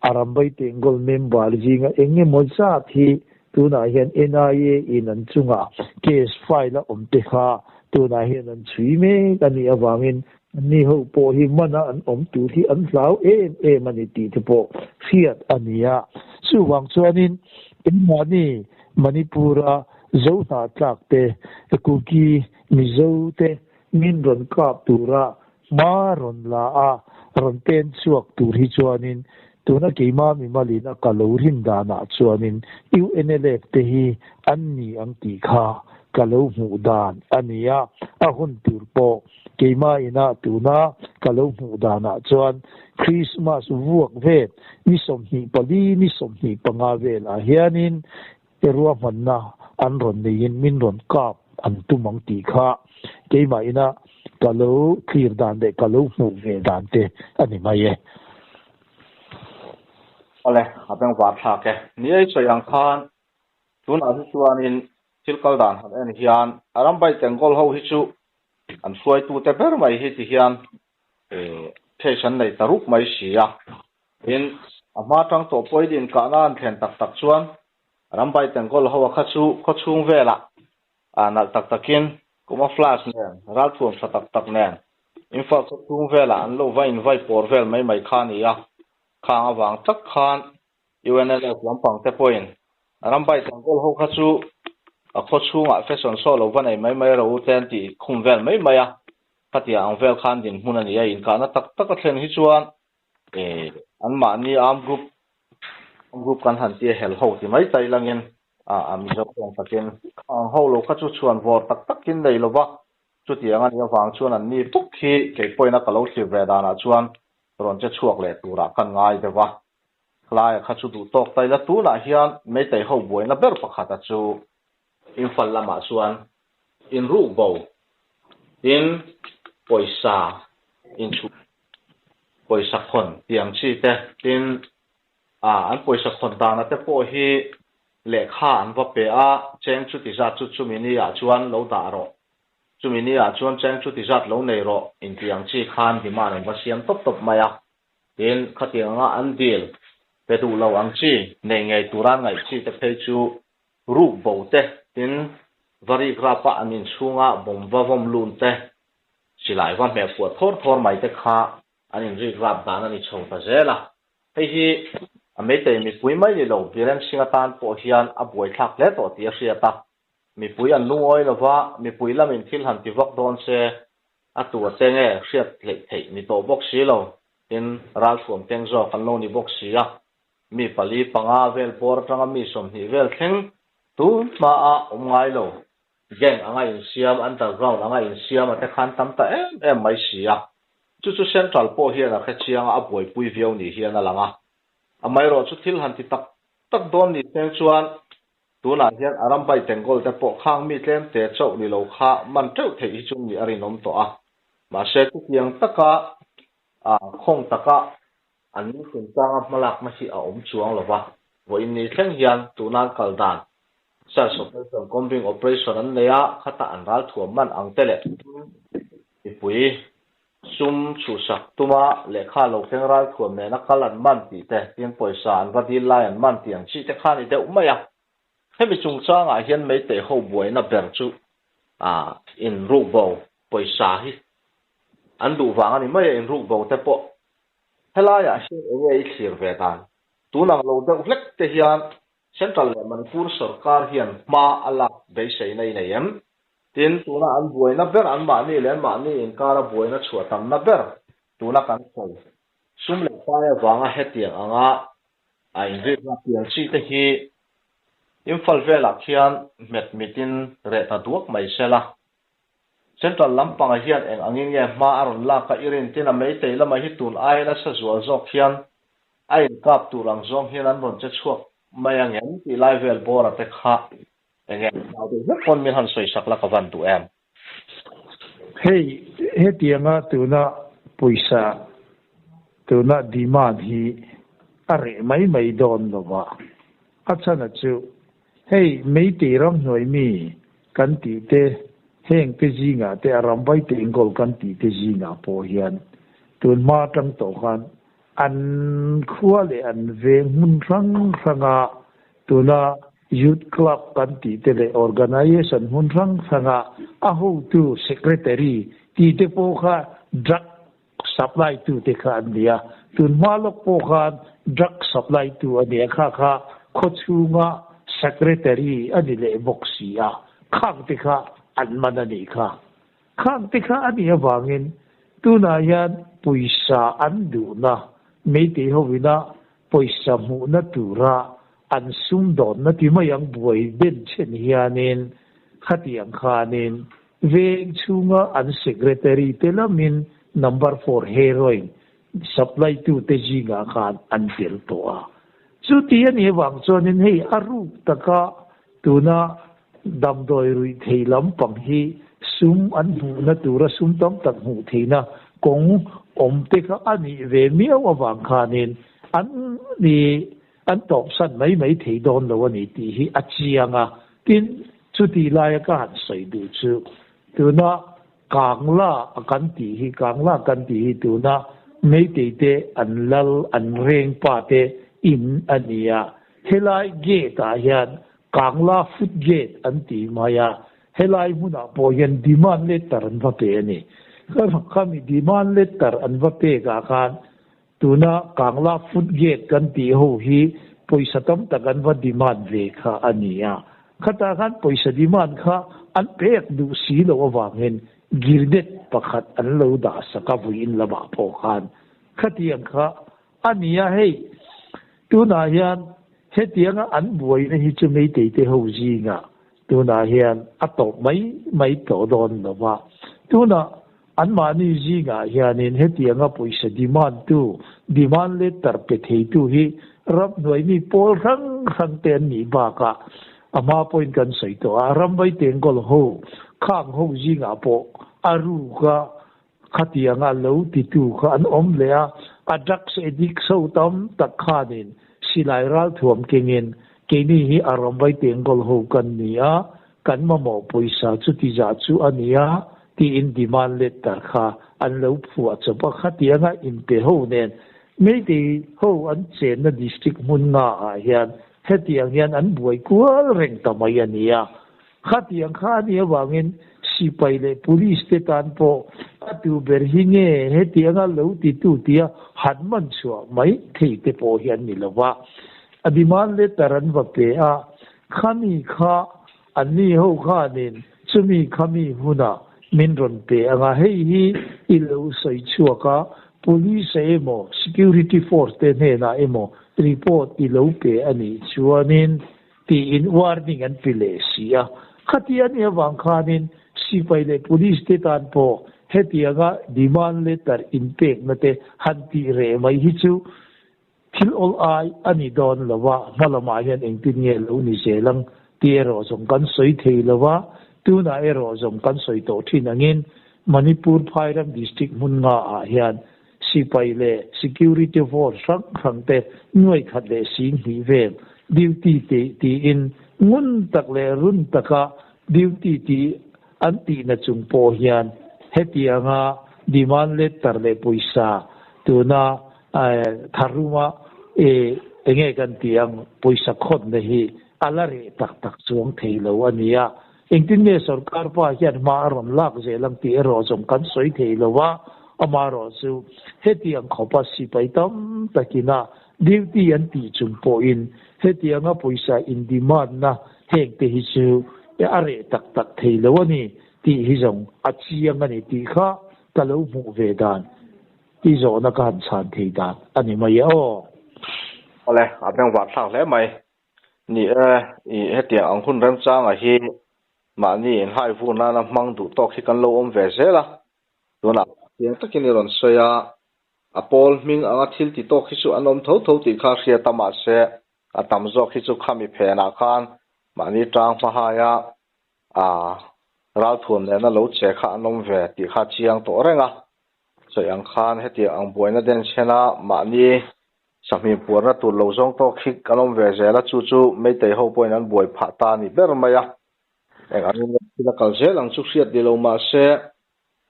Arambai Tengkawl member zinga eng emaw zat hi tunah hian NIA in an chunga case file a awm te kha tunah hian an chhui mek a nih avangin Anni ho pawh hi mana an awm tur hi an hlau em em a ni tih te pawh hriat a ni a. Chuvang chuanin keimahni Manipur-a Zo hnahtlak te, Kuki, Mizo te min rawn kap tura hma rawn la a, rawn pen chhuak tur hi chuanin tuna keimah mimalin a ka lo rin danah chuanin UNLF te hi an ni ang tih kha ka lo hmuh dan a ni a, a hun tur pawh Keimah inah tuna ka lo hmuh danah chuan Krismas vuak vel ni 24 ni 25 velah hianin i ruahmanna an rawn neiin min rawn kap an tum ang tih kha keimah inah ka lo thlir dan leh ka lo hmuh ve dan te a ni mai e. Awle, a bengvar thlak e. Ni ei sawi ang khan tunah hi chuanin thil kal dan han en hian a rambai tengkawl ho hi chu an hruaitute ber mai hi ti hian case an nei ta rup mai si a. Tin, a hma tang tawh pawhin inkahna an thlen tak tak chuan rambai tengkawl ho a kha chu khawchhung velah nalh tak takin camouflage nen, ralthuam tha tak tak nen Imphal khawchhung velah an lo va invai pawr vel mai mai kha a ni a. Khang avang tak khan UNLF lampang te pawhin rambai tangkawl ho kha chu a khaw chhungah fashion show lo va nei mai mai ro te an tih khum vel mai mai a, khatia ang vel khan dinhmun a ni a, inkahna tak tak a thlen hi chuan anmahni armed group armed group kan han tia hel ho ti mai tai langin a Mizo tawng takin ang ho lo kha chu chhuan vawr tak takin nei lova chutiang a nih avang chuan anni bawk hi kei pawhin a ka lo thlir ve danah chuan rawn che chhuak leh turah khan ngai deuh a. Hlaia kha chu duh tawk ta ila tunah hian Meitei ho buaina ber pakhata chu Imphal lamah chuan inruk bo tin pawisa inchhuh pawisa khawn tih ang chi te tin a an pawisa khawn dana te pawh hi lehkha an va pe a cheng chuti zat chu chumi ni ah chuan lo dah rawh chumi ni ah chuan cheng chuti zat lo nei rawh intih ang chi khan demand an va siam tawp tawp mai a. Tin, khatiang anga an dil pe duh lo ang chi, nei ngei tura ngaih chi te phei chu ruk bo te, tin, varik rapa an inchhunga bawm va vawm lun te, silai va hmeh puah thawr thawr mai te kha an inrik rap dan a ni chho ta zel a. Hei hi a Meitei mipui mai ni lo, Biren Singh atan pawh hian a buaithlak hle tawh tih a hriat a. Mipui an lungawi lova, mipui lamin thil han ti vak dawn se, A tu a che nge hriat hleih theih ni tawh bawk si lo, tin ralthuam keng zawk an lo ni bawk si a, mi pali panga vel bawr atanga mi 20 vel thleng tun hmaa awm ngai lo, gang anga insiam, underground anga insiam a te khan tam ta em em mai si a, chu chu central pawh hian a hrechiang a, a buaipui viau ni hian a lang a, amaherawh chu thil han ti tak tak dawn ni thleng chuan Tunah hian a rambai tengkawl te pawh khang mi tlem te chauh ni lo kha man teuh theih hi chu nih a rinawm tawh a. Mahse chutiang taka khawng taka an chungchanga hmalakna hi a awm chuang lo va. Vawiin ni thleng hian tunan kal dan search operation, combing operation an nei a, khata an ralthuam man ang te leh mipui sum chhuhsak tuma lehkha lo keng ralthuam nena kal an man tih te, tin pawisa an va dil lai an man tih ang chi te kha a ni deuh mai a. Hemi chungchangah hian Meitei ho buaina ber chu inruk bo pawisa hi an duh vang a ni mai a, inruk bo te pawh helaiah hian eng nge i thlir ve dan? Tun ang lo deuh hlek te hian Central leh Manipur sorkar hian hma a lak beiseina i nei em? Tin, tuna an buaina ber, anmahni leh anmahni inkara buaina chhuah tamna ber tuna kan sawi sum leh pai avanga hetiang anga a inrikna pian chi te hi Imphal velah khian hmet mitin reh ta duak mai se la. Central lampangah hian eng angin nge hma a rawn lak a, i rin tin a Meitei lamah hi tun aia nasa zual zawk hian a inkap tur ang zawng hian an rawn che chhuak mai angem tih lai vel bawra te kha Enge nau deuh hlek pawn min han sawi sak la ka van duh em? Hei hetianga tuna pawisa tuna demand hi a reh mai mai dawn lova, a chhan a chu Hei Meitei ramhnuai mi kan tih te, heng te zingah te a ramvai te enkawl kan tih te zingah pawh hian tun hma atang tawh khan an khua leh an veng hmun hrang hranga tuna Youth Club kan tih te leh Organization hmun hrang hranga a hotu Secretary tih te pawh kha drug supply tu te kha an ni a, tun hma lawk pawh khan drug supply tu a ni a, kha kha khawchhunga secretary a ni leh bawk si a, khang te kha an man a nih kha. Khang te kha a nih avangin tunah hian pawisa an duhna Meitei hovina pawisa hmuhna tura an sumdawnna ti mai ang buai den chen hianin khatiang khanin Veng chhunga an secretary te lamin number four heroin supply tute zingah khan an tel tawh a. Chuti a nih avang chuanin hei a ruk taka tuna damdawi ruih thei lampang hi sum an hmuhna tura sum tam tak hmuh theihna kawng awm te kha a nih ve miau avang khanin an ni an tawpsan mai mai thei dawn lo a ni tih hi a chiang a. Tin, chuti laia ka han sawi duh chu tuna Kangla a kan tih hi, Kangla kan tih hi tuna Meitei te an lal an reng pa te in a ni a. Helai gate ah hian Kangla foot gate an ti mai a, helai hmunah pawh hian demand letter an va pe a ni. Khami demand letter an va pek ah khan Tuna Kangla foot gate kan tih ho hi pawisa tam tak an va demand ve kha a ni a. Khatah khan pawisa demand kha an pek duh si loh avangin girnet pakhat an lo dah sak a vawiin lamah pawh khan khatiang kha a ni a. Hei tunah hian hetianga an buaina hi chu Meitei te ho zingah Tunah hian a tawp mai mai tawh dawn lo va. Tunah anmahni zingah hianin hetianga pawisa demand tu, demand letter pe theitu hi ramhnuai mi pawl hrang hrang te an nih bakah a hma pawhin kan sawi tawh a, ramvai tengkawl ho, khang ho zingah pawh a ruka khatianga lo titu kha an awm leh a, a drugs addict so tam tak khanin silai ralthuam kengin keini hi a ramvai tengkawl ho kan ni a, kan mamawh pawisa chuti zah chu a ni a tiin demand letter kha an lo phuah chawp a, khatianga inpe ho nen Meitei ho an chenna district hmun nga ah hian hetiang hian an buai kual reng ta mai a ni a. Khatiang kha a nih avangin sipai leh police te tan pawh a tu ber hi nge hetianga lo titu tia han man chhuah mai thei te pawh hi an ni lo va. A demand letter an va pe a, khami kha anni ho khanin chumi khami hunah min rawn pe ang a, hei hi i lo sawi chhuak a, police emaw security force te hnenah emaw report i lo pe a nih chuanin tiin warning an pe leh si a. Khati a nih avang khanin sipai leh police te tan pawh hetianga demand letter inpekna te han tih reh mai hi chu thil awl ai a ni dawn lo a, hma lamah hian engtin nge lo ni zel ang tih erawh zawng kan sawi thei lo a, tunah erawh zawng kan sawi tawh thin angin Manipur Phairam District hmun nga ah hian Sipai leh security force hrang hrang te nuai khat leh sing hnih vel duty te tiin ngun tak leh run taka duty tih an tihna chung pawh hian hetianga demand letter leh pawisa tuna tharuma enge kan tih ang pawisa khawtna hi a la reh tak tak chuang thei lo a ni a. Engtin nge sorkar pa hian hma a rawn lak zel ang tih erawh zawng kan sawi thei lo a, amaherawh chu hetiang khawpa sipai tam takina duty an tih chung pawhin hetianga pawisa in demand na heng te hi chu a reh tak tak thei lo a ni tih hi zawng a chiang a ni tih kha ka lo hmuh ve dan i zawhna ka han chhan thei dan a ni mai e aw. Awle, a bengvar thlak hle mai. Ni e, i hetiang ang hun remchanga hi mahni inhai vur nana hmang duh tawk hi kan lo awm ve zel a. Tunah chiang takin i rawn sawi a, a pawl hming anga thil ti tawk hi chu an awm tho tho tih kha hriat a, mahse a tam zawk hi chu khami phenah khan mahni tang hmahaia a ralthuam nena lo che kha an awm ve tih kha chiang tawh reng a. Sawi ang khan hetiang ang buaina denchhena mahni. Sahmim puarna tur lo zawng tawk hi kan awm ve zel a, chu chu Meitei ho pawhin an buai phah ta a ni ber mai a. Eng angin nge thil a kal zel ang chu hriat ni lo mah se,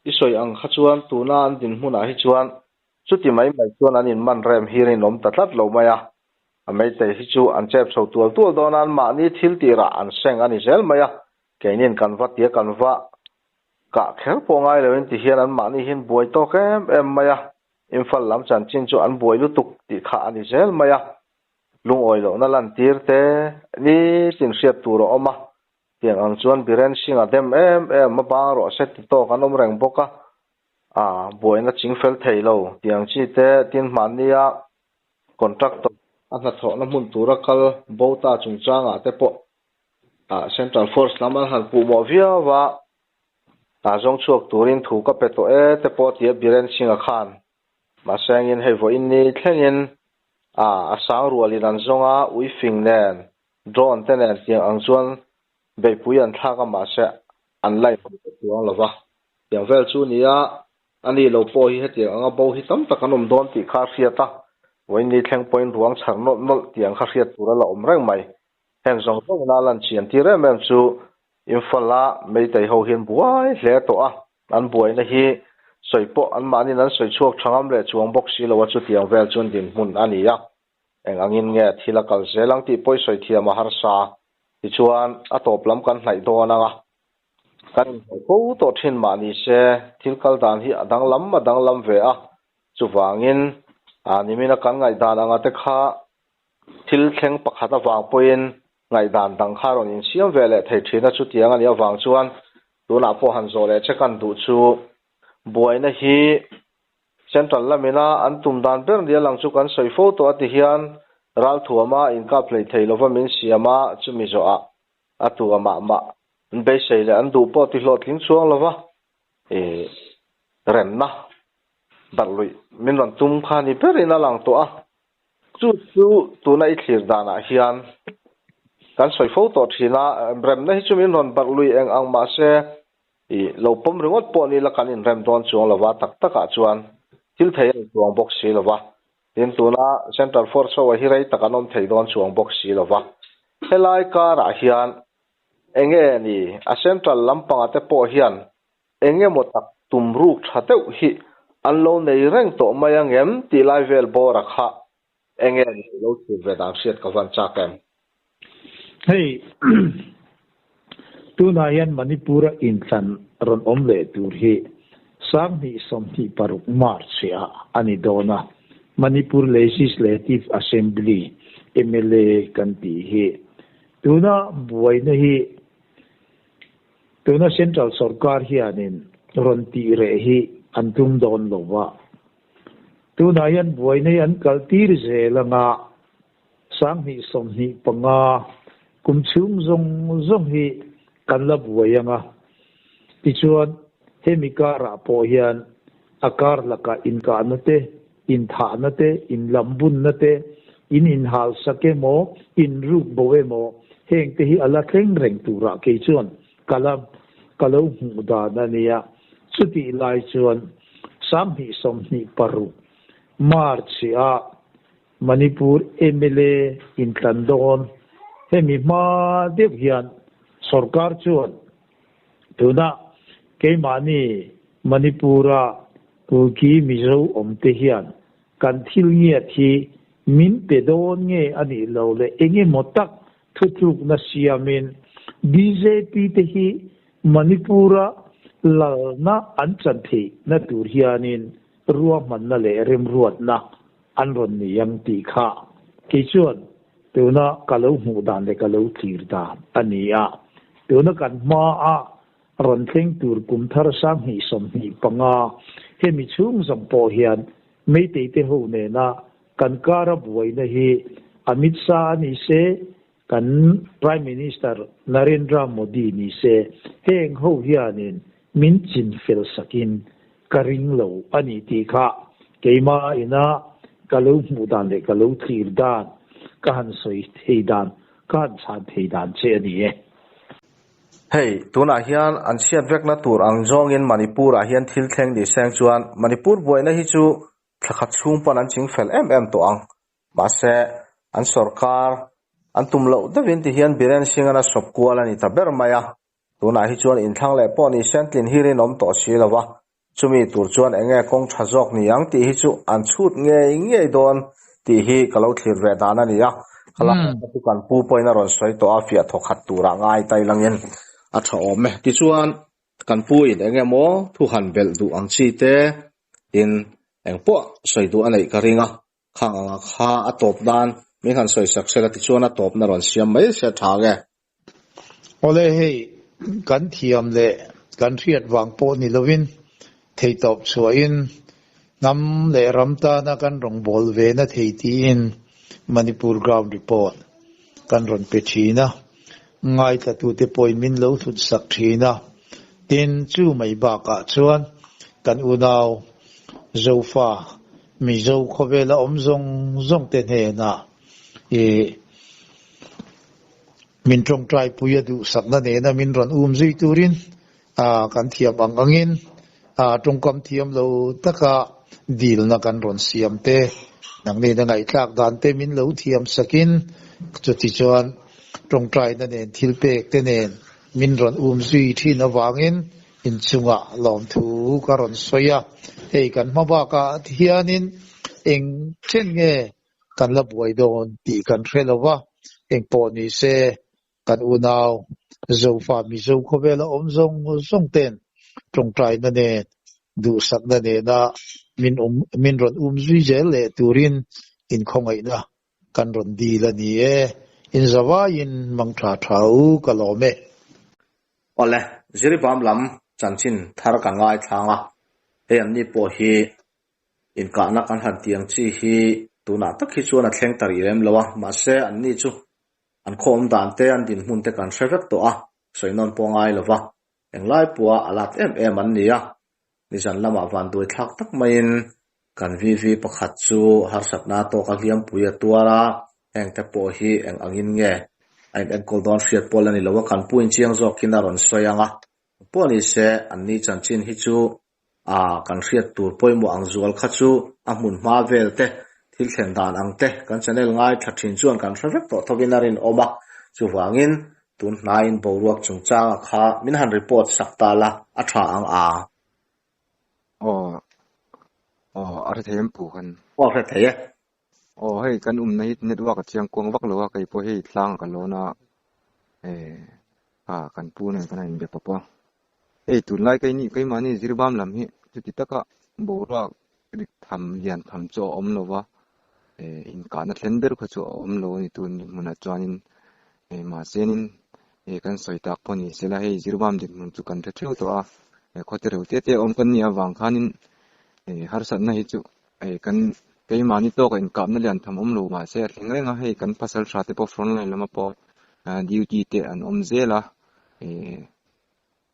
i sawi ang kha chuan tuna an dinhmunah hi chuan chuti mai mai chuan an inman rem hi rinawm ta tlat lo mai a. A Meitei hi chu an chep chho tual tual dawn a, anmahni thil tirah an seng a ni zel mai a, keinin kan va tia kan va kah kher pawh ngai loin ti hian anmahni hian buai tawk em em mai a. Imphal lam chanchin chu an buai lutuk tih kha a ni zel mai a, lungawi lohna lantir te nitin hriat tur a awm a, tiang ang chuan Biren Singh a dem em em a bang rawh se ti tawk an awm reng bawk a, a buaina chingfel thei lo tiang chi te tin hmannia contractor a hnathawhna hmun tura kal bo ta chungchangah te pawh Central Force lam an han puhmawh viau a. Hna zawng chhuak turin thu ka pe tawh e te pawh tia Biren Singh-a khan mahse angin hei vawiin ni thlengin a a sang rualin an zawng a, uifing nen, drone te nen tiang ang chuan beihpui an thlak a mahse an line hmu ta chuang lo va. Tiang vel chu nia a ni lo pawh hi hetiang anga bo hi tam tak an awm dawn tih kha a hriat a, vawiin ni thleng pawhin ruang chhar nawlh nawlh tiang kha hriat tur a la awm reng mai. Heng zawng zawng ina lan chian tir em em chu Imphal-a Meitei ho hian buai hle tawh a, an buaina hi sawi pawh anmahniin an sawi chhuak tha ngam leh chuang bawk si lo a, chutiang vel chuan dinhmun a ni a. Eng angin nge thil a kal zel ang tih pawh i sawi thiam a harsa. Tichuan, a tawp lam kan hnaih dawn ang a, kan inhnaih fo tawh thin mah ni se, thil kal dan hi a danglam a danglam ve a, chuvangin nimina kan ngaihdan anga te kha Thil thleng pakhat avang pawhin ngaihdan dang kha rawn insiam ve leh thei thin a, chutiang a nih avang chuan tunah pawh han zawh leh che kan duh chu buaina hi Central lamina an tum dan ber nia lang chu kan sawi fo tawh a ti hian ralthuama inkap hlei thei lova min siam a, chumi zawhah a tu a mah mah an beisei leh an duh pawh ti hlawhtling chuang lova i remna barh luih min rawn tum kha ni berin a lang tawh a. Chu chu tuna i thlir danah hian kan sawi fo tawh thin a, remna hi chu min rawn barh lui eng ang mahse i lo pawm ringawt pawh ni la kan inrem dawn chuang lova tak takah chuan thil thei a ni chuang bawk si lova. Tin tuna Central Force ho hi rei tak an awm thei dawn chuang bawk si lova. Helai karah hian enge ni a Central lampanga te pawh hian Eng emaw tak tum ruk tha deuh hi an lo nei reng tawh mai ang em tih lai vel bawr a kha eng nge ni lo thlir ve dan hriat ka van chak em? Hei tunah hian Manipur-a inthlan rawn awm leh tur hi 2026 March-ah a ni dawn a, Manipur Legislative Assembly, mla, kan tih hi. Tuna buaina hi Tuna Central sorkar hianin rawn tih reh hi an tum dawn lo va. Tunah hian buaina hi an kal tir zel anga 2025 kum chhung zawng zawng hi kan la buai anga. Tichuan, hemi karah pawh hian a kar lakah inkahna te, inthahna te, inlambunna te, in inhalsak emaw, inruk bo emaw, hengte hi a la thleng reng turah kei chuan ka la ka lo hmuh dan a nia. Chutih lai chuan 2026 March-ah Manipur mla intlan dawn hemi hma deuh hian sorkar chuan Tuna keimahni Manipur-a Kuki Mizo awmte hian kan thil ngiat hi min pe dawn nge a nih lo leh eng emaw tak thutlukna siamin bjp te hi Manipur-a lalna an chan theihna tur hianin ruahmanna leh remruatna an rawn nei ang tih kha kei chuan tuna ka lo hmuh dan leh ka lo thlir dan a ni a. Tuna kan hmaa rawn thleng tur kum thar 2025 hemi chhung zawng pawh hian Meitei te ho nena kan kara buaina hi Amit Shah a ni se, kan Prime Minister Narendra Modi ni se, heng ho hianin min chin fel sakin ka ring lo a ni tih kha keimah ina ka lo hmuh dan leh ka lo thlir dan, ka han sawi thei dan, ka han chhan thei dan che a ni e. Hei, tunah hian an chhiat vekna tur ang zawngin Manipur-ah hian thil thleng ni seng chuan Manipur buaina hi chu thla khat chhung pawn an ching fel em em tawh ang. Mahse, an sorkar an tum loh deuhin ti hian Biren Singh-an a sawp kual a ni ta ber mai a. Tunah hi chuan inthlang leh pawh ni se an tlin hi rinawm tawh si lo va, chumi tur chuan eng nge kawng tha zawk ni ang tih hi chu an chhut ngei ngei dawn tih hi ka lo thlir ve dan a ni a. Khalai kha chu kan pu pawhin a rawn sawi tawh a, fiah thawk khat turah ngai ta ilangin a tha awm e. Tichuan, kan pu in eng emaw thu han belh duh ang chi te tin eng pawh sawi duh a neih ka ring a, Khang anga kha a tawp nan min han sawi sak sela tichuan a tawpna rawn siam mai se a tha nge? Awle hei kan thiam leh kan hriat vang pawh ni lovin theitawp chhuahin hnam leh ram tana kan rawngbâwl ve na thei tiin Manipur Ground Report kan rawn pe thin a, ngaithlatute pawhin min lo hlut sak thin a. Tin, chu mai bakah chuan kan unau Zofa Mizo khawvela awm zawng zawng te hnenah i min tawngtai pui a duhsakna nena min rawn um zui turin kan thiam ang angin tawngkam thiam lo taka dilna kan rawn siam te, nangni na ngaihthlak dan te min lo thiam sakin chutichuan tawngtaina nen thil pek te nen min rawn um zui thin avangin Inchungah lawmthu ka rawn sawi a, hei kan hma bakah hianin eng chen nge kan la buai dawn tih kan hre lo va, engpawh ni se kan unau Zofa Mizo khawvela awm zawng zawng ten tawngtaina nen duhsakna nena min um min rawn um zui zel leh turin inkhawngaihna kan rawn dil a ni e, inzavaiin mang tha tha u ka lawm e. Awle, Jiribam lam chanchin thar kan ngaithlang a, hei an ni pawh hi inkahna kan han ti ang chi hi tunah tak hi chuan a thleng ta rih lem lo a, mahse an ni chu an khaw awm dan te an dinhmun te kan hre vek tawh a, sawi nawn pawh ngai lo va, englai pawha a lat em em an ni a, Nizan lamah vanduai thlak tak maiin kan VV pakhat chu harsatna tawka hliampui a tuar a, hengte pawh hi eng angin nge a in enkawl dawn hriat pawl a ni lo a, kan pu inchiang zawkin a rawn sawi ang a, pawh ni se anni chanchin hi chu a kan hriat tur pawimawh ang zual kha chu a hmun hma vel te thil thlen dan ang te kan channel ngaithla thin chuan kan hre vek tawh thovin a rinawm a, chuvangin Tun hnaiin boruak chungchanga kha min han report sak ta la, a tha ang a. Aw, aw, a hre thei em pu khan? Aw, a hre thei e. Aw, hei kan umna hi network a chiang kuang vak lo a, kei pawh hei tlang ka lawn a, eh, kha kan pu nen kan han inbe pawp a. Hei tunlai keini keimahni zirbam lam hi chuti taka boruak rik tham lian tham chu a awm lo va, eh inkahna thlen ber kha chu a awm lo a ni tun hmunah chuanin eh mahsenin eh kan sawi tak pawh ni sela hei zirbam dinhmun chu kan hre theuh tawh a, eh khawte reuh te te a awm kan nih avang khanin eh harsatna hi chu eh kan keimahni tawka inkahna lian tham awm lo mahse a thleng reng a, hei kan pasal tha te pawh front line lama pawh duty te an awm zel a eh.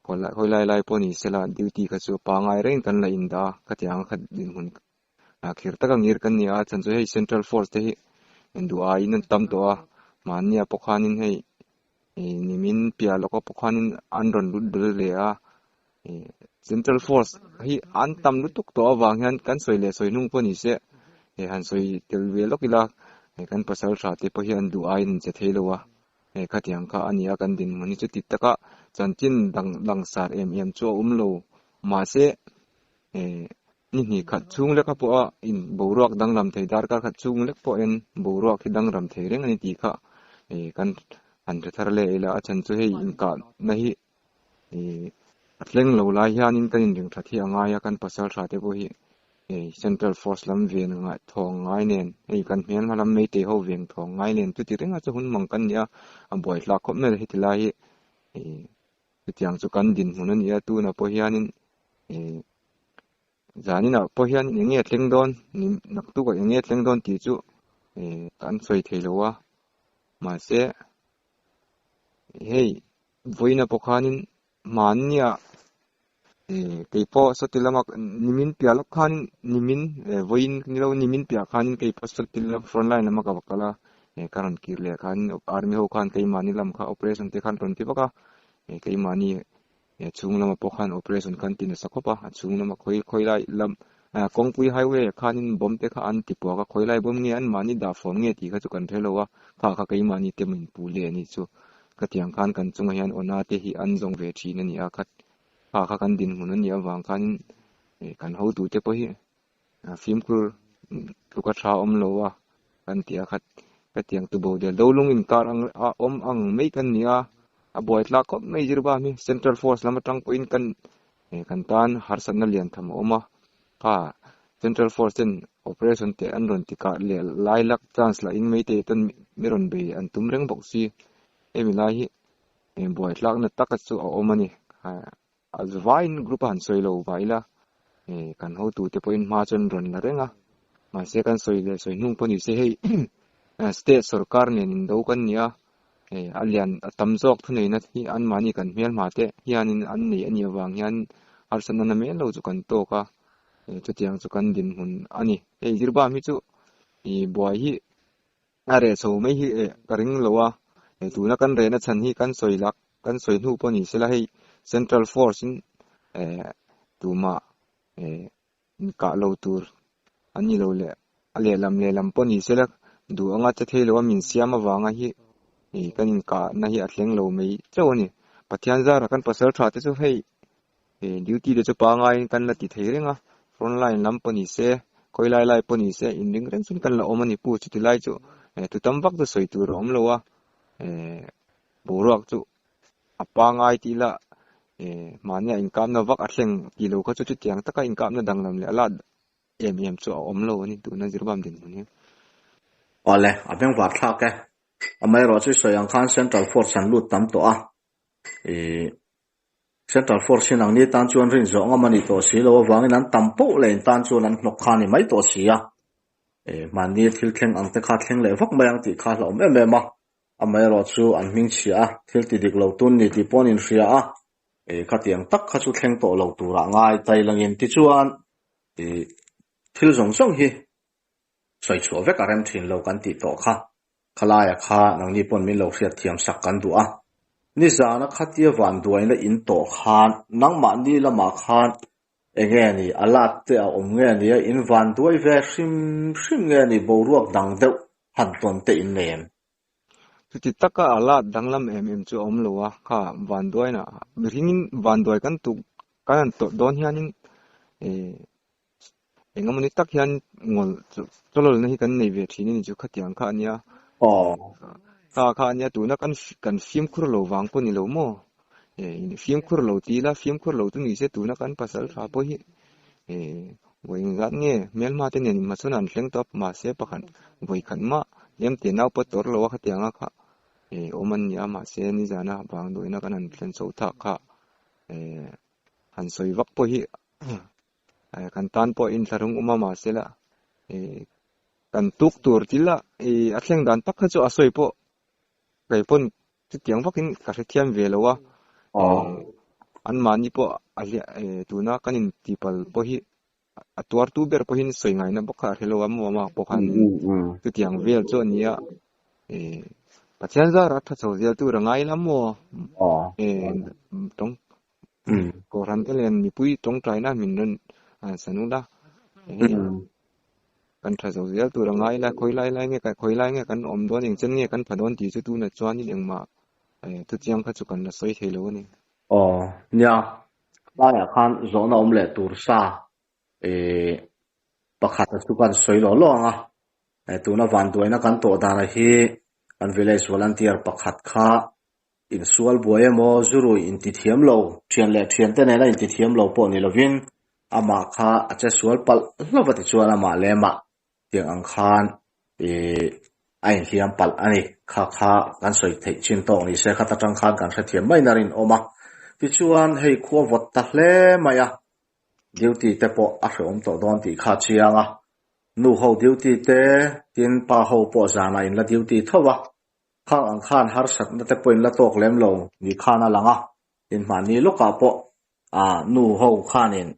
Khawi lai lai pawh ni sela duty kha chu pangai reng kan la in dah a, khatiang a khat dinhmun khir taka ngir kan ni a, a chhan chu hei central force te hi duh aiin an tam tawh a, mahnia pawh khanin hei ih nimin piah lawka pawh khanin an rawn lut dul leh a, ih central force hi an tam lutuk tawh avang hian kan sawi leh sawi hnung pawh ni se ih han sawi tel ve lawk ila kan pasal tha te pawh hi an duh aiin an che thei lo a. Hei khatiang kha a ni a, kan dinhmun hi chuti taka chanchin dang langsar em em chu a awm lo. Mahse, eh ni hnih khat chhung leka pawha in boruak danglam thei darkar khat chhung lek pawhin boruak hi danglam thei reng a ni tih kha eh kan han hre thar leh ila a chhan chu hei inkahna hi eh a thleng lo lai hianin kan inring that hi a ngai a, kan pasal tha te pawh hi hei central force lam ven ngai thawng ngai nen hei kan hmel hma lam meitei ho veng thawng ngai nen chuti reng a chu hun mang kan ni a a buai hlak khawp mai heti lai hi ih chutiang chu kan dinhmun a ni a tunah pawh hianin ih zaninah pawh hian eng nge thleng dawn naktukah eng nge thleng dawn tih chu ih kan sawi thei lo a mahse hei vawiinah pawh khanin Mahnia eh keipawh sawti lama nimin piah lawk khanin nimin eh vawiin ni lo nimin piah khanin keipawh sawti lam front line lama ka va kal a eh ka rawn kir leh khanin army ho khan keimahni lam kha operation te khan rawn ti vak a eh keimahni eh chhung lamah pawh khan operation khan ti nasa khawp a a chhung lama khawi khawi lai lam. Kawngpui highway ah khanin bomb te kha an ti puak a, khawilai bomb nge an mahni dah fawm nge tih kha chu kan hre lo a, kha kha keimahni te min puh leh a nih chu. Khatiang khan kan chungah hian awna te hi an zawng ve thin a ni a, kha kha kan dinhmun a nih avang khanin kan hotute pawh hi fimkhur tluka tha awm lo a kan ti a, khatiang tubo del do lung inkar ang a awm ang mai kan ni a, a buai tlak khawp mai zirba hi central force lam atang pawhin kan kan tan harsatna lian tham a awm a, kha central force ten operation te an rawn ti kah leh lai lak chance lah in mai te ten mi rawn bei an tum reng bawk si, hemi lai hi buai tlakna taka chu a awm a ni. A vaiin group a han sawi lo vah ila kan hotute pawhin hma chuan rawn la reng a, mahse kan sawi leh sawi hnung pawh ni se hei state sorkar nen indo kan ni a, a lian a tam zawk thuneihna hi anmahni kan hmelhma te hianin an nei a nih avang hian harsatna na mel lo chu kan tawk a, chutiang chu kan dinhmun a ni. Hei Zirbam hi chu buai hi A reh chho mai hi eh ka ring lo a, eh tuna kan rehna chhan hi kan sawi lak kan sawi hnu pawh ni sela hei central force in eh tumah eh inkah lo tur an ni lo leh a lehlam lehlam pawh ni sela duh anga che thei lo a min siam avanga hi eh kan inkahna hi a thleng lo mai chauh a ni. Pathian zara kan pasal tha te chu hei eh duty te chu pangaiin kan la ti thei reng a, front line lam pawh ni se, khawi lai lai pawh ni se inring reng chuan kan la awm a ni pu chuti lai chu eh tu tam vak chu sawi tur a awm lo a, eh boruak chu a pangai tih lah eh mahnia inkapna vak a thleng tih lo kha chu chutiang taka inkapna danglam leh a lat em em chu a awm lo a ni tuna Zirubam dinhmun hi. Awle, a bengvar thlak e. Amaherawhchu i sawi ang khan Central Force an lut tam tawh a, ih Central Force hi nangni tan chuan rin zawh ngam a nih tawh si lo avangin an tam poh leh in tan chuan an hnawk kha a ni mai tawh si a. Eh, mahni thil thleng ang te kha thleng leh vak mai ang tih kha hlauhawm em em a. Amaherawh chu an hming chhia a, thil ti dik lo tun ni tih pawh an inhria a. Eh, khatiang tak kha chu thleng tawh lo turah ngai tai langin tichuan eh, thil zawng zawng hi sawi chhuah vek a rem thin lo kan tih tawh kha. Khalaia kha nangni pawn min lo hriat thiam sak kan duh a. Nizana khatia vanduaina in tawh khan nangmahni lamah khan enge ni a lat te a awm nge ni a, in vanduai ve hrim hrim nge ni boruak dang deuh han tawn te in nei em? Chuti taka a lat danglam em em chu a awm lo a, kha vanduaina mihringin vanduai kan tuk kan han tawrh dawn hianin eh Engemawni tak hian ngawl chawlawlna hi kan nei ve thin a ni chu khatiang kha a nia. Kha kha a nia tuna kan kan fimkhur lo vang pawh ni lo maw? Fimkhur lo ti ila fimkhur lo chu ni se tuna kan pasal tha pawh hi vawi engzat nge hmelhma te nen inhmachhawn an thleng tawp mahse pakhat vawi khat mah lem te nau pawh tawr lo a khatianga kha awm an ni a mahse nizana vang dawina kan han thlen chho thak kha han sawi vak pawh hi Kan tan pawh inthlahrung awm a mahsela kan tuk tur thil a a thleng dan tak kha chu a sawi pawh kei pawn chutiang vakin ka hrethiam ve lo a anmahni pawh a hliah tuna kan intipal pawh hi a tuartu ber pawhin sawi ngaina bawk kha a hre lo a maw amah pawh khan chutiang vel chu a ni a Pathian zara tha chho zel tur a ngai la maw tawng Kohhran te len mipui tawngtaina min rawn san ula kan tha zo zel tur a ngai la khawi lai lai nge khawi lai nge kan awm dawn eng chen nge kan pha dawn tih chu tunah chuanin engmah thuchiang kha chu kan la sawi thei lo a ni. Aw nia, tlaiah khan zawhna awm leh tur sa pakhat a chu kan sawi lawh lawh ang a, tuna vanduaina kan tawh danah hi kan village volunteer pakhat kha Insual buai emaw, zurui intithiam lo, thian leh thiante nena intithiam lo pawh ni lovin amah kha a che sual palh hlauh a tichuan amah leh amah tiang ang khan ih a inhliam palh a ni. Kha kha kan sawi theih chin tawk ni se khat atang khan kan hrethiam mai na rinawm a. Tichuan hei khua vawt ta hle mai a, duty te pawh a hrehawm tawh dawn tih kha a chiang a. Nu ho duty te tin pa ho pawh zanah in la duty tho a, Khang ang khan harsatna te pawhin la tawk lem lo ni khan a lang a, inhmahni lawkah pawh ah nu ho khanin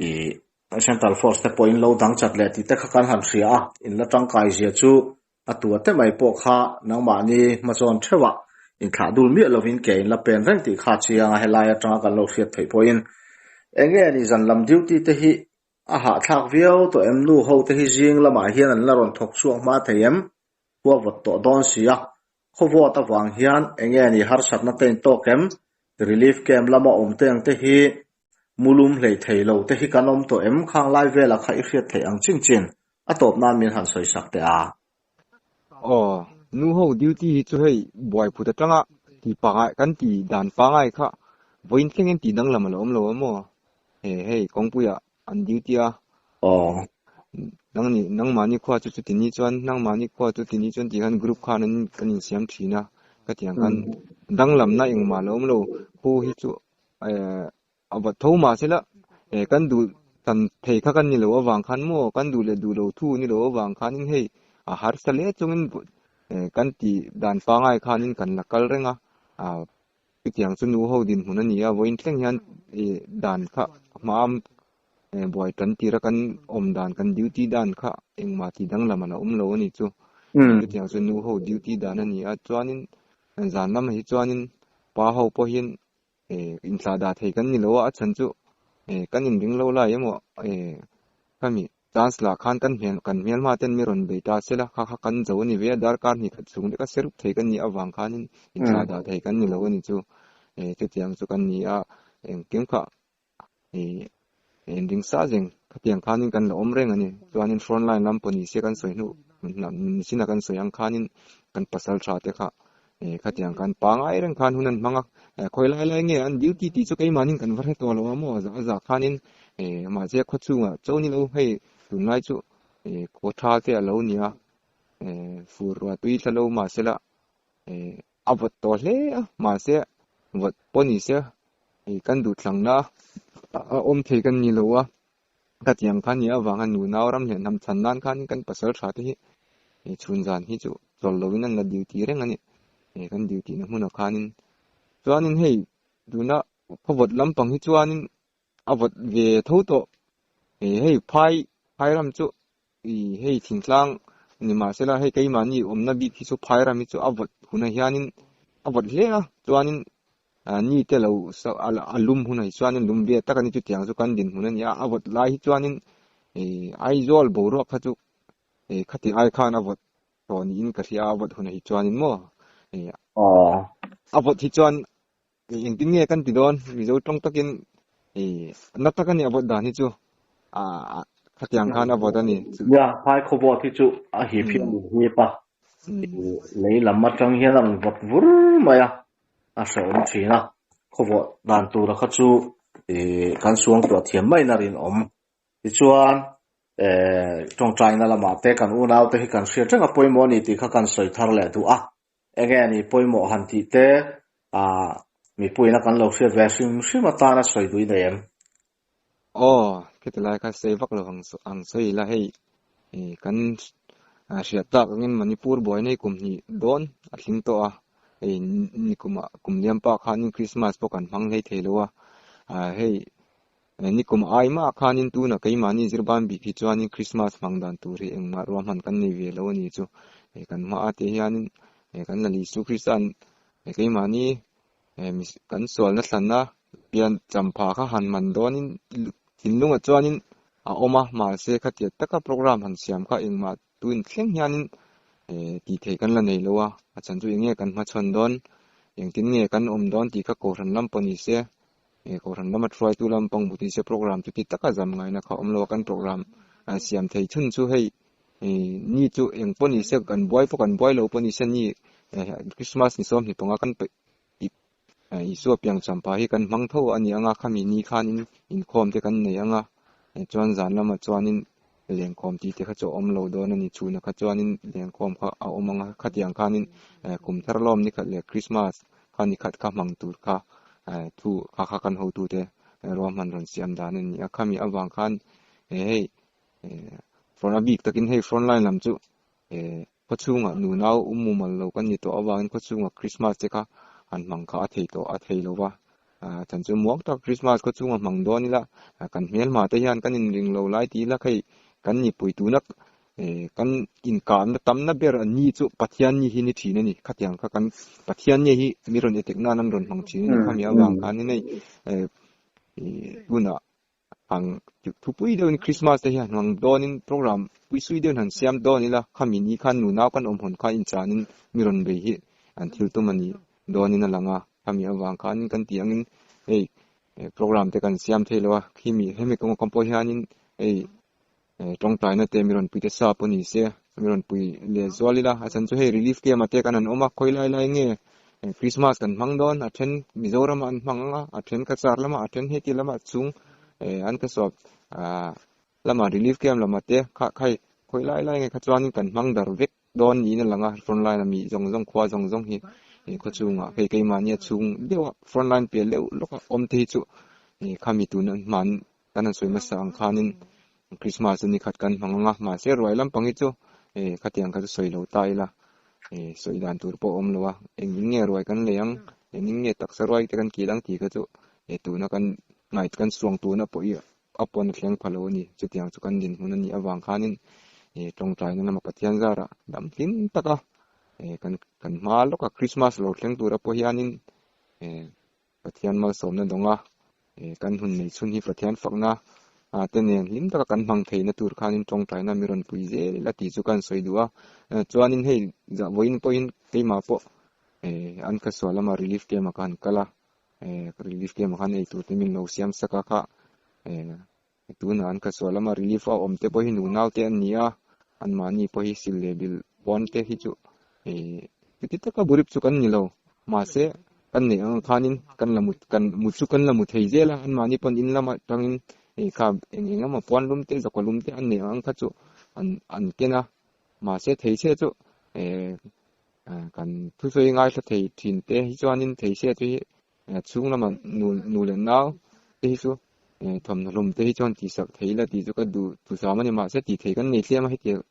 ih Central Force te pawhin lo dang chat leh tih te kha kan han hria a, in la tangkai zia chu a tua te mai pawh kha nangmahni hmazawn theuhah inthlah dul miah lovin ke in la pen reng tih kha a chiang a, helai atanga kan lo hriat theih pawhin eng nge ni zan lam duty te hi. A hahthlak viau tawh em? Nu ho te hi zing lamah hian an la rawn thawk chhuak hma thei em? Khua vawt tawh dawn si a. Khaw vawt avang hian enge ni harsatna te in tawk em? Relief camp lama awm te ang te hi mulum hlei thei lo te hi kan awm tawh em? Khang lai velah kha i hriat theih ang chin chin a tawp nan min han sawi sak teh a. Aw, nu ho duty hi chu hei buai phut atanga ti pangai kan ti dan pangai kha vawiin thlengin tih danglam a lo awm lo a maw? He hei kawngpuiah an duty a. Aw. Nang ni nangmahni khua chu chuti ni chuan nangmahni khua chu ti ni chuan tih khan group khan an kan insiam thin a ka tih ang khan danglamna engmah a lo awm lo. Khu hi chu eh A va tho mah sela, eh kan duh tan thei kha kan ni lo avang khan maw, kan duh leh duh lo thu ni lo avang khanin hei a harsa hle chungin eh kan tih dan pangai khanin kan la kal reng a, ah chutiang chu nu ho dinhmun a ni a, vawiin thleng hian ih dan kha hma eh buai tan tira kan awm dan kan duty dan kha engmah tih danglam a la awm lo a ni chu, chutiang chu nu ho duty dan a ni a, chuanin zan lamah hi chuanin pa ho pawhin eh inthlah dah thei kan ni lo a, a chhan chu eh kan inring lo lai emaw eh khami chance lah khan kan hmel kan hmelhma ten mi rawn bei ta sela kha kha kan zo a ni ve a, darkar hnih khat chhung leka serup thei kan nih avang khanin inthlah dah thei kan ni lo a ni chu eh chutiang chu kan ni a, engkim kha eh inring sa zeng khatiang khanin kan la awm reng a ni, chuanin front line lam pawh ni se kan sawi hnu nichin a kan sawi ang khanin kan pasal tha te kha Eh khatiang khan pangai reng khan hun an hmang a, eh khawi lai lai nge an duty tih chu keimahnin kan va hre tawh lo a maw a za khanin eh mahse khawchhungah cho ni lo hei tunlai chu eh khaw tha te a lo ni a, eh fur ruah tui thla lo mahsela eh a vawt tawh hle a mahse vawt pawh ni se eh kan duhthlangna a awm thei kan ni lo a, khatiang khan nih avanga nunau ram leh hnam chhan nan khanin kan pasal tha te hi eh chhun zan hi chu chawl lovin an la duty reng a ni. Eh kan duty na hmunah khanin chuanin hei tuna khawvawt lampang hi chuanin a vawt ve tho tawh. Eh hei phai phai ram chu ih hei thingtlang ni mahsela hei keimahni awmna bik hi chu phai ram hi chu a vawt hunah hianin a vawt hle a chuanin ni te lo a lum hunah hi chuanin lum ve tak a ni chutiang chu kan dinhmun a ni a a vawt lai hi chuanin ih Aizawl boruak kha chu ih khati ai khan a vawt tawh niin ka hria a a vawt hunah hi chuanin maw ih a vawt hi chuan engtin nge kan ti dawn Mizo tawng takin ih na tak a ni a vawt dan hi chu ah khatiang khan a vawt a ni. Nia phai khaw vawt hi chu a hip hi a ni hip a lei lam atang hian a rawn vawt vur mai a. a hrehawm thin a, khawvawh dan tura kha chu ih kan suangtuah thiam maiin a rinawm. Tichuan eh tawngtaina lamah te kan unau te hi kan hriat reng a pawimawh a ni tih kha kan sawi thar leh duh a, enge ni pawimawh han tih te ah mipuiin a kan lo hriat ve hrim hrim atana sawi duh i nei em? Aw, khiti lai kha sei vak lo ang sawi ila hei kan hriat tak angin Manipur buaina hi kum hnih dawn a tling tawh a, hei nikumah kum liam pah khanin Christmas pawh kan hmang hlei thei lo a, hei nikum ai mah khanin tunah keimahni zirban bik hi chuanin Christmas hmang dan tur hi engmah ruahman kan nei ve lo a ni chu, kan hma te hianin kan la Isu Krista'n keimahni Kan sualna thlanna pian champha kha han man dawnin thinlungah chuanin a awm a, mahse khatiang taka program han siam kha engmah tuin thleng hianin tih theih kan la nei lo a, a chhan chu enge kan hmachhawn dawn, engtin nge kan awm dawn tih kha Kohhran lam pawh ni se, Kohhran lama hruaitu lam pawh hmu ni se program chuti taka zam ngaihna kha a awm lo a, kan program siam thei chhun chu hei ni chu eng pawh ni se kan buai pawh kan buai lo pawh ni se ni Christmas ni sawm hnih panga kan Isua piang champha hi kan hmang tho a ni ang a, khami ni khanin inkhawm te kan nei ang a, chuan zan lamah chuanin lengkhawm tih te kha chu a awm lo dawn a ni, chhunah kha chuanin lengkhawm kha a awm ang a, khatiang khanin kum thar lawm ni khat leh Christmas kha ni khat kha hmang tur kha thu kha kha kan hotute ruahman rawn siam dan a ni a, khami avang khan hei front a bik takin hei front line lam chu Khawchhungah nunau um mumal lo kan ni tawh avangin khawchhungah Krismas te kha han hmang kha a thei tawh a thei lo va, chan chu muang tak Krismas khawchhungah hmang dawn ila kan hmelhma te hian kan inring lo lai ti ila hei kan nipui tuna kan inkahna tamna ber an ni chu Pathian ni hi ni thin a ni, khatiang kha kan Pathian ni hi mi rawn etek nan an rawn hmang thin a ni, khami avang khanin hei tunah. Ang thupui deuhin Christmas te hian hmang dawnin program pui sui deuhin han siam dawn ila khami ni khan nunau kan awm hawn kha inchanin mi rawn bei hi an thil tum a ni dawnin a lang a, khami avang khanin kan tih angin hei program te kan siam thei lo a, khimi hemi kawng kawng pawh hianin hei tawngtaina te mi rawn pui te sa pawh ni se mi rawn pui leh zual ila a chhan chu hei relief camp ah te kan han awm a khawi lai lai nge Christmas kan hmang dawn a then Mizoram ah an hmang ang a a then Cachar lamah a then heti lamah chung an ka sawp lamah relief camp lamah te kha khai khawi lai lai nge kha chuanin kan hmang dar vek dawn niin a lang a front line a mi zawng zawng khua zawng zawng hi khawchhungah hei keimahni a chhung deuh a front line piah leuh lawk a awm te hi chu khami tuna hman kan han sawi hmasa ang khanin Christmas chu nikhat kan hmang ang a mahse ruai lampang hi chu eh khatiang kha chu sawi lo ta ila eh sawi dan tur pawh a awm lo a engin nge ruai kan lei ang engin nge taksa ruai te kan kil ang tih kha chu eh tuna kan ngai kan suang tuna pawh hi a pawn a thleng pha lo a ni chutiang chu kan dinhmun a nih avang khanin eh tawngtaina lama Pathian zarah dam hlim taka eh kan kan hma lawka Christmas lo thleng tura pawh hianin eh Pathian malsawmna dawng a, kan hun nei chhun hi Pathian fakna te nen hlim taka kan hmang theihna tur khanin tawngtaina mi rawn pui zel ila tih chu kan sawi duh a. Chuanin hei vawiin pawhin keimah pawh an ka sual lama relief camp ah ka han kal a, relief camp ah khan eitur te min lo siam sak a kha tunah an ka sual lama relief a awm te pawh hi nunau te an ni a, anmahni pawh hi sil leh bil pawn te hi chu chuti taka burip chu kan ni lo mahse kan neih ang khanin kan la mut kan mut chu kan la mu thei zel a anmahni pawn in lamah tangin kha eng eng emaw puan lum te zakua lum te an neih ang kha chu an an ken a mahse thei se chu kan thusawi ngaithla thei thin te hi chuanin thei se chu hi chhung lama nu nu leh nau te hi chu thawmhnaw hlum te hi chuan tih sak thei ila tih chu ka duh thusam a ni mahse tih thei kan nei thliam a hetiang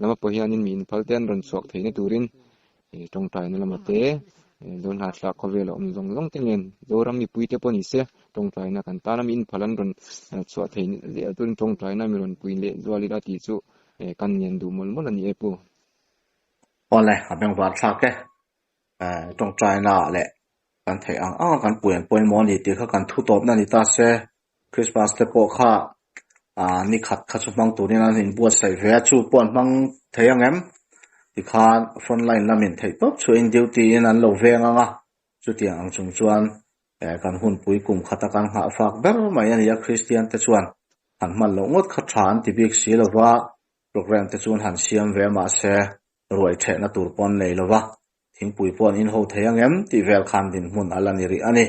lama pawh hianin mi inphal te an rawn chhuak theihna turin tawngtaina lama te Zohna thlak khawvel a awm zawng zawng te nen Zoram mipui te pawh ni se tawngtaina kan tana mi inphal an rawn chhuah theih zel turin tawngtaina mi rawn pui leh zual ila tih chu kan ngen duh mawlh mawlh a ni e pu. Awle a bengvar thlak e. Tawngtaina leh kan theih ang ang a kan pui an pawimawh a ni tih kha kan thu tawpna a ni ta se, Christmas te pawh kha ni khat kha chu hmang turin an inbuatsaih ve a, chu pawh an hmang thei ang em? Tikhan front line lamin theih tawp chhuahin duty in an lo veng ang a, chutiang ang chung chuan kan hunpui kum khata kan nghah fak ber mai a ni a, Kristian te chuan han hman loh ngawt kha tha an ti bik si lova, program te chuan han siam ve mahse ruai thehna tur pawh an nei lova, Thingpui pawh an inho thei ang em tih vel khan dinhmun a la ni rih a ni.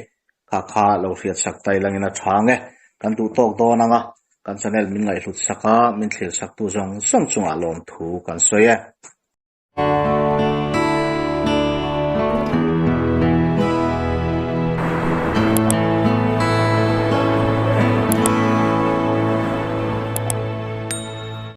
Kha kha lo hriat sak ta ilangin a tha ang e. Kan duh tawk dawn ang a, kan channel min ngaihhlut sak a, min thlir saktu zawng zawng chungah lawmthu kan sawi e.